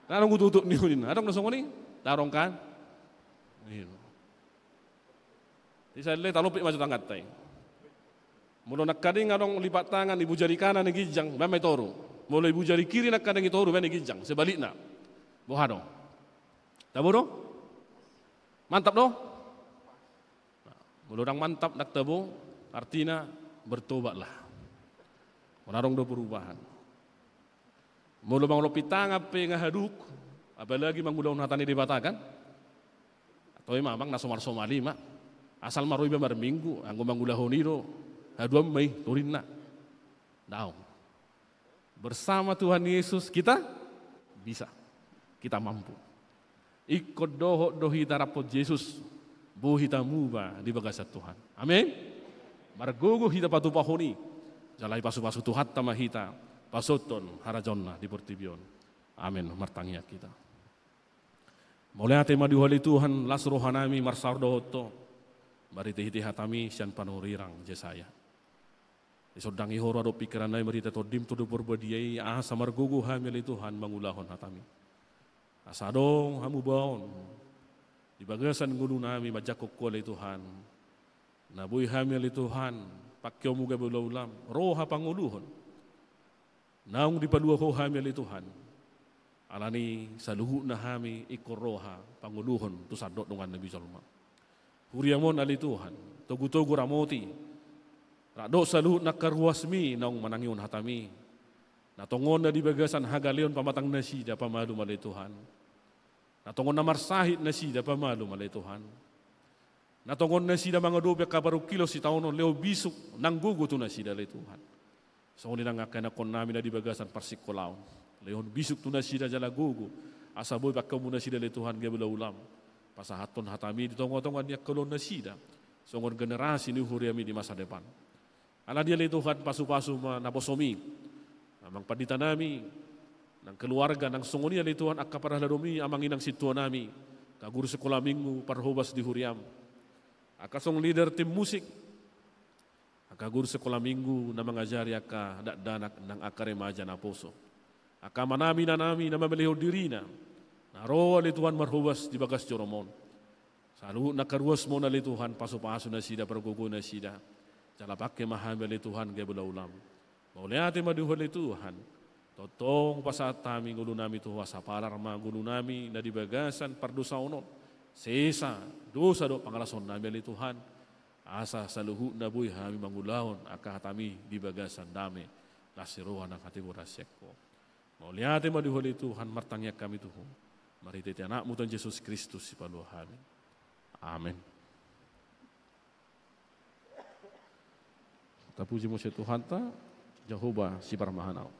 adong utuk-utuk ni ninna. Adong do songon i, adong kan? Iya. Jadi sai le talompit ma jo tanganta i. Molo nangkaning adong lipat tangan, ibu jari kanan i ginjang, baen ma i toru. Molo ibu jari kiri nangkaning i toru, baen i ginjang. Sebalikna. Boha do? Tabo do? Mantap do? Nah, molo ndang mantap, ndang tabo, artina bertobatlah. Molo adong do perubahan. Molo mangalompit tangan pe nga haduk, apalagi mangulahon hata ni Debata kan? Atau i ma amang na somal-somal i ma. Asal ma ro iba marminggu, anggo mangulahon i do. Haduan ma i, torinna. Daong. Bersama Tuhan Yesus kita bisa. Kita mampu. Ingkon dohot do hita rap dohot Jesus, boi hita muba di bagasan Tuhan. Amin. Margogo hita patupahon i. Jala dipasu-pasu Tuhanta ma hita pasohothon harajaonna di portibi on. Amen. Martangiang hita. Mauliate ma di Ho ale Tuhan, las rohanami marsaor dohot Ho, marhitehite hatami sian panurirang Jesaya. Disondangi Ho ro adong pingkirannami marhite TondiM Tondi Porbadia i, asa margogo hami ale Tuhan mangulahon hatami. Asa adong hamubaon di bagasan ngolunami manjangkon Ho ale Tuhan. Na boi hami ale Tuhan, pangkeonMu gabe ulaonMu, roha pangoluhon. Naung dipalua Ho hami ale Tuhan. Alani saluhutna hami ingkon roha pangoluhon tu sandok dongan nami jolma. HuriaM on ale Tuhan, togutogu ramoti. Rap dohot saluhut angka ruasMi naung manangihon hataMi. Na tongon na di bagasan hagaleon pamatang nasida pamalum ale Tuhan. Na tongon na marsahit nasida pamalum ale Tuhan. Na tongon nasida mangadopi angka parungkilon sitaonon, lehon bisuk nang gogo tu nasida ale Tuhan. Songon i nang angka ianakkonnami na di bagasan parsingkolaon. Lehon bisuk tu nasida jala gogo. Asa boi pangkeonMu nasida ale Tuhan gabe ulaonMu. Pasahathon hataMi di tongatonga ni angka ulaon nasida. Songon generasi ni huriaMi di masa depan. Alani i ale Tuhan pasupasu ma naposoMi. Amang panditanami, nang keluarga, nang songon i ale Tuhan angka parhaladoMi, amang inang sintuanami. Angka guru sekolah minggu, parhobas di huriaM. Angka song leader tim musik. Angka guru sekolah minggu na mangajari angka dakdanak nang angka remaja naposo. Angka amanami, inanami na mamelehon dirina. Na ro ale Tuhan marhobas di bagas joroM on. Saluhut na angka ruasMu on ale Tuhan, pasupasu nasida, pargogo nasida. Jala pangke ma hami ale Tuhan gabe ulaonMu. Mauliate ma di Ho ale Tuhan. Tongtong pasahat hami ngolunami tu Ho, asa palar ma ngolunami na di bagasan pardosaon on. Sesa dosa dohot pangalasonnami ale Tuhan. Asa saluhutna boi hami mangulahon angka hataMi di bagasan dame, las ni roha nang hatigoran sian Ho. Mauliate ma di Ho ale Tuhan, martangiang hami tu Ho. Marhitehite AnakMu Tuhan Jesus Kristus sipalua hami. Amen. Tapuji muse Tuhanta, Jahowa siparmahan au.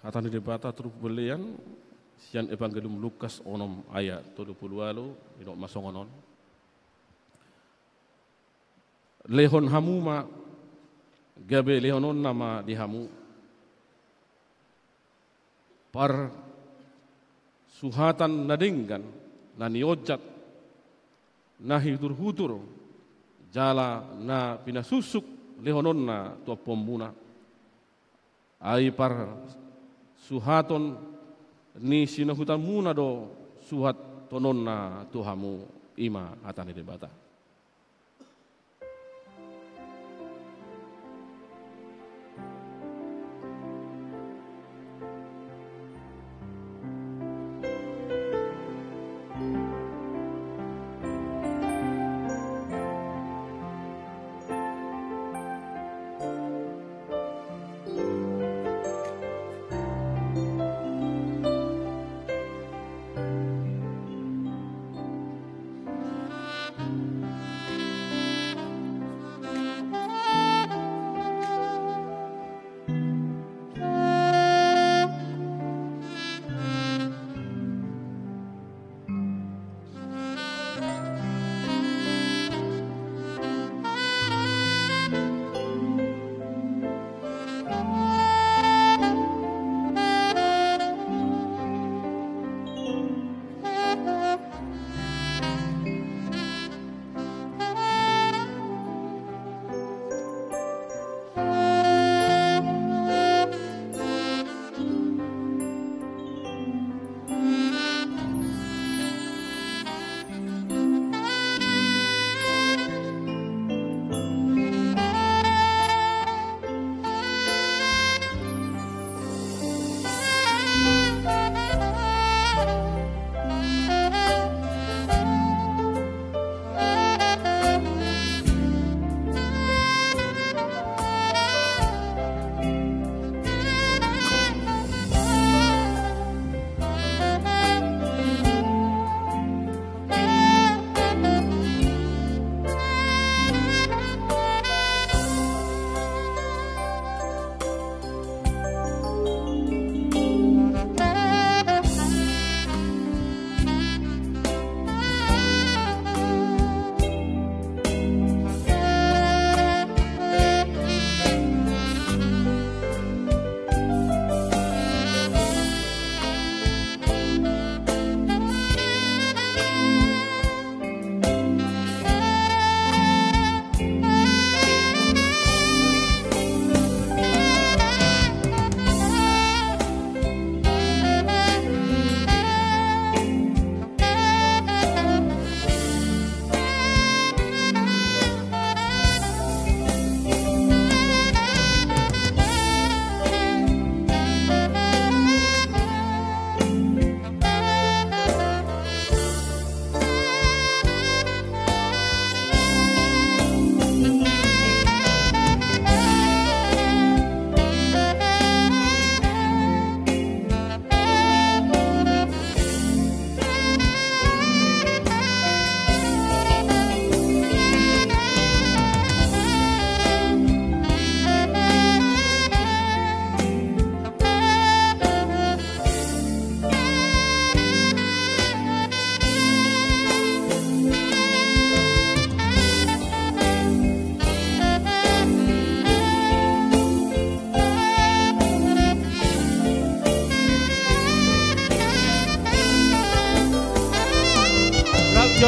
Hata ni Debata turpuk pelean sian Evangelium Lukas onom ayat tolu pulu ualu, didok ma songon on. Lehon hamu ma, gabe lehononna ma di hamu parsuhatan na denggan, na nionjat, na hinhurhuntur, jala na pinasuksuk lehononna tu ompunmuna. Ai parsuhaton ni sinuhutanmuna do suhatononna tu hamu. I ma hata ni Debata.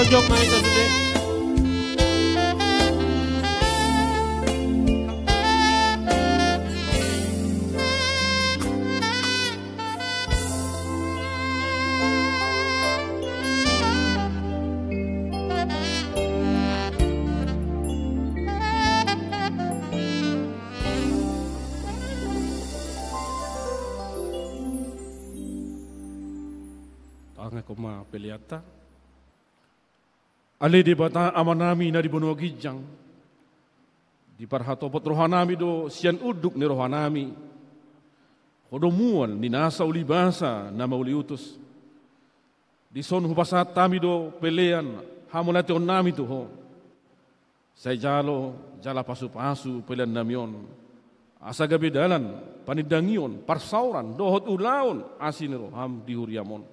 Jom ma hita sude. Tangiangkon ma peleanta. Ale Debata Amanami na di banua ginjang, diparhatopot rohanami do sian unduk ni rohanami Ho do mual ni nasa ulibasa na mauliutus. Dison hupasahat hami do pelean hamauliateonnami tu Ho. Sai jalo jala pasupasu peleannami on, asa gabe dalan panindangion, parsaoran dohot ulaon asi ni roham di huriam on.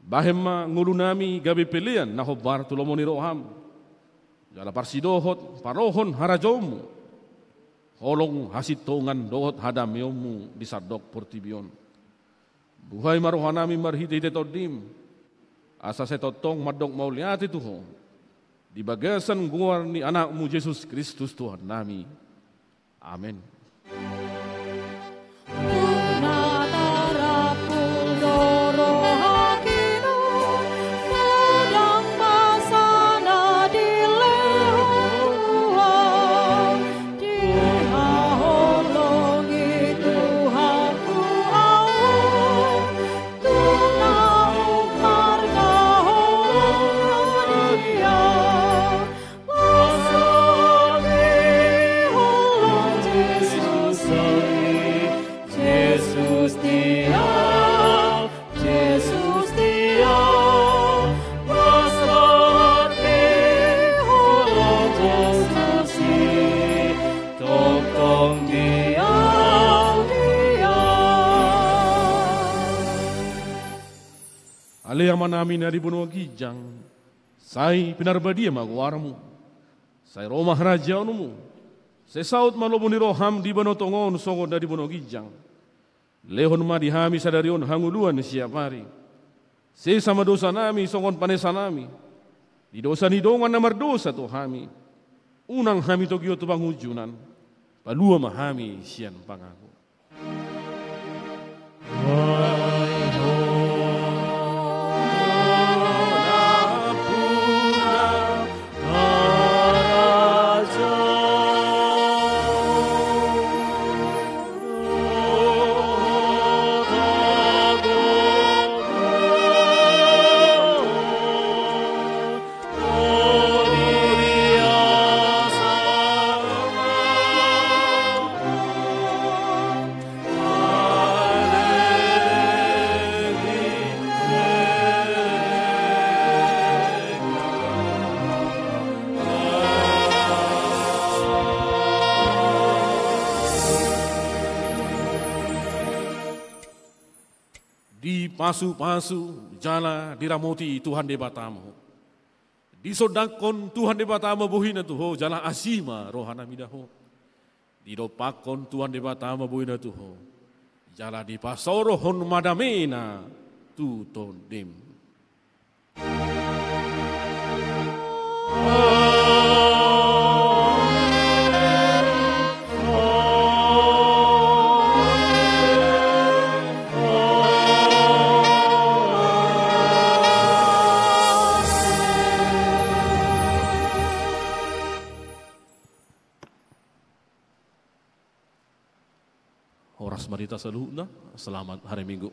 Bahen ma ngolunami gabe pelean na hombar tu lomo ni roham, jala parsidohot parohon harajaonmu, holong hasintongan dohot hadameonmu di sandok portibi on. Buhai ma rohanami marhitehite Tondim, asa sai tongtong mandok mauliate tu Ho, di bagasan goar ni Anakmu Jesus Kristus Tuhannami. Amen. Ale Amanami na di banua ginjang, sai pinarbadia ma goarmu. Sai ro ma harajaonmu. Sai saut ma lomo ni roham di banua tonga on songon na di banua ginjang. Lehon ma di hami sadari on hangoluan siapari. Sesa ma dosanami songon panesanami di dosa ni dongan na mardosa tu hami. Unang hami togihon tu pangunjunan. Palua ma hami sian pangago. Dipasupasu jala diramoti Tuhan Debata ma ho. Disondangkon Tuhan Debata ma bohina tu ho, jala asi ma rohanami da ho. Didompakkon Tuhan Debata ma bohina tu ho, jala dipasaorhon ma damena tu tondim. Horas ma di hita saluhutna, selamat hari Minggu.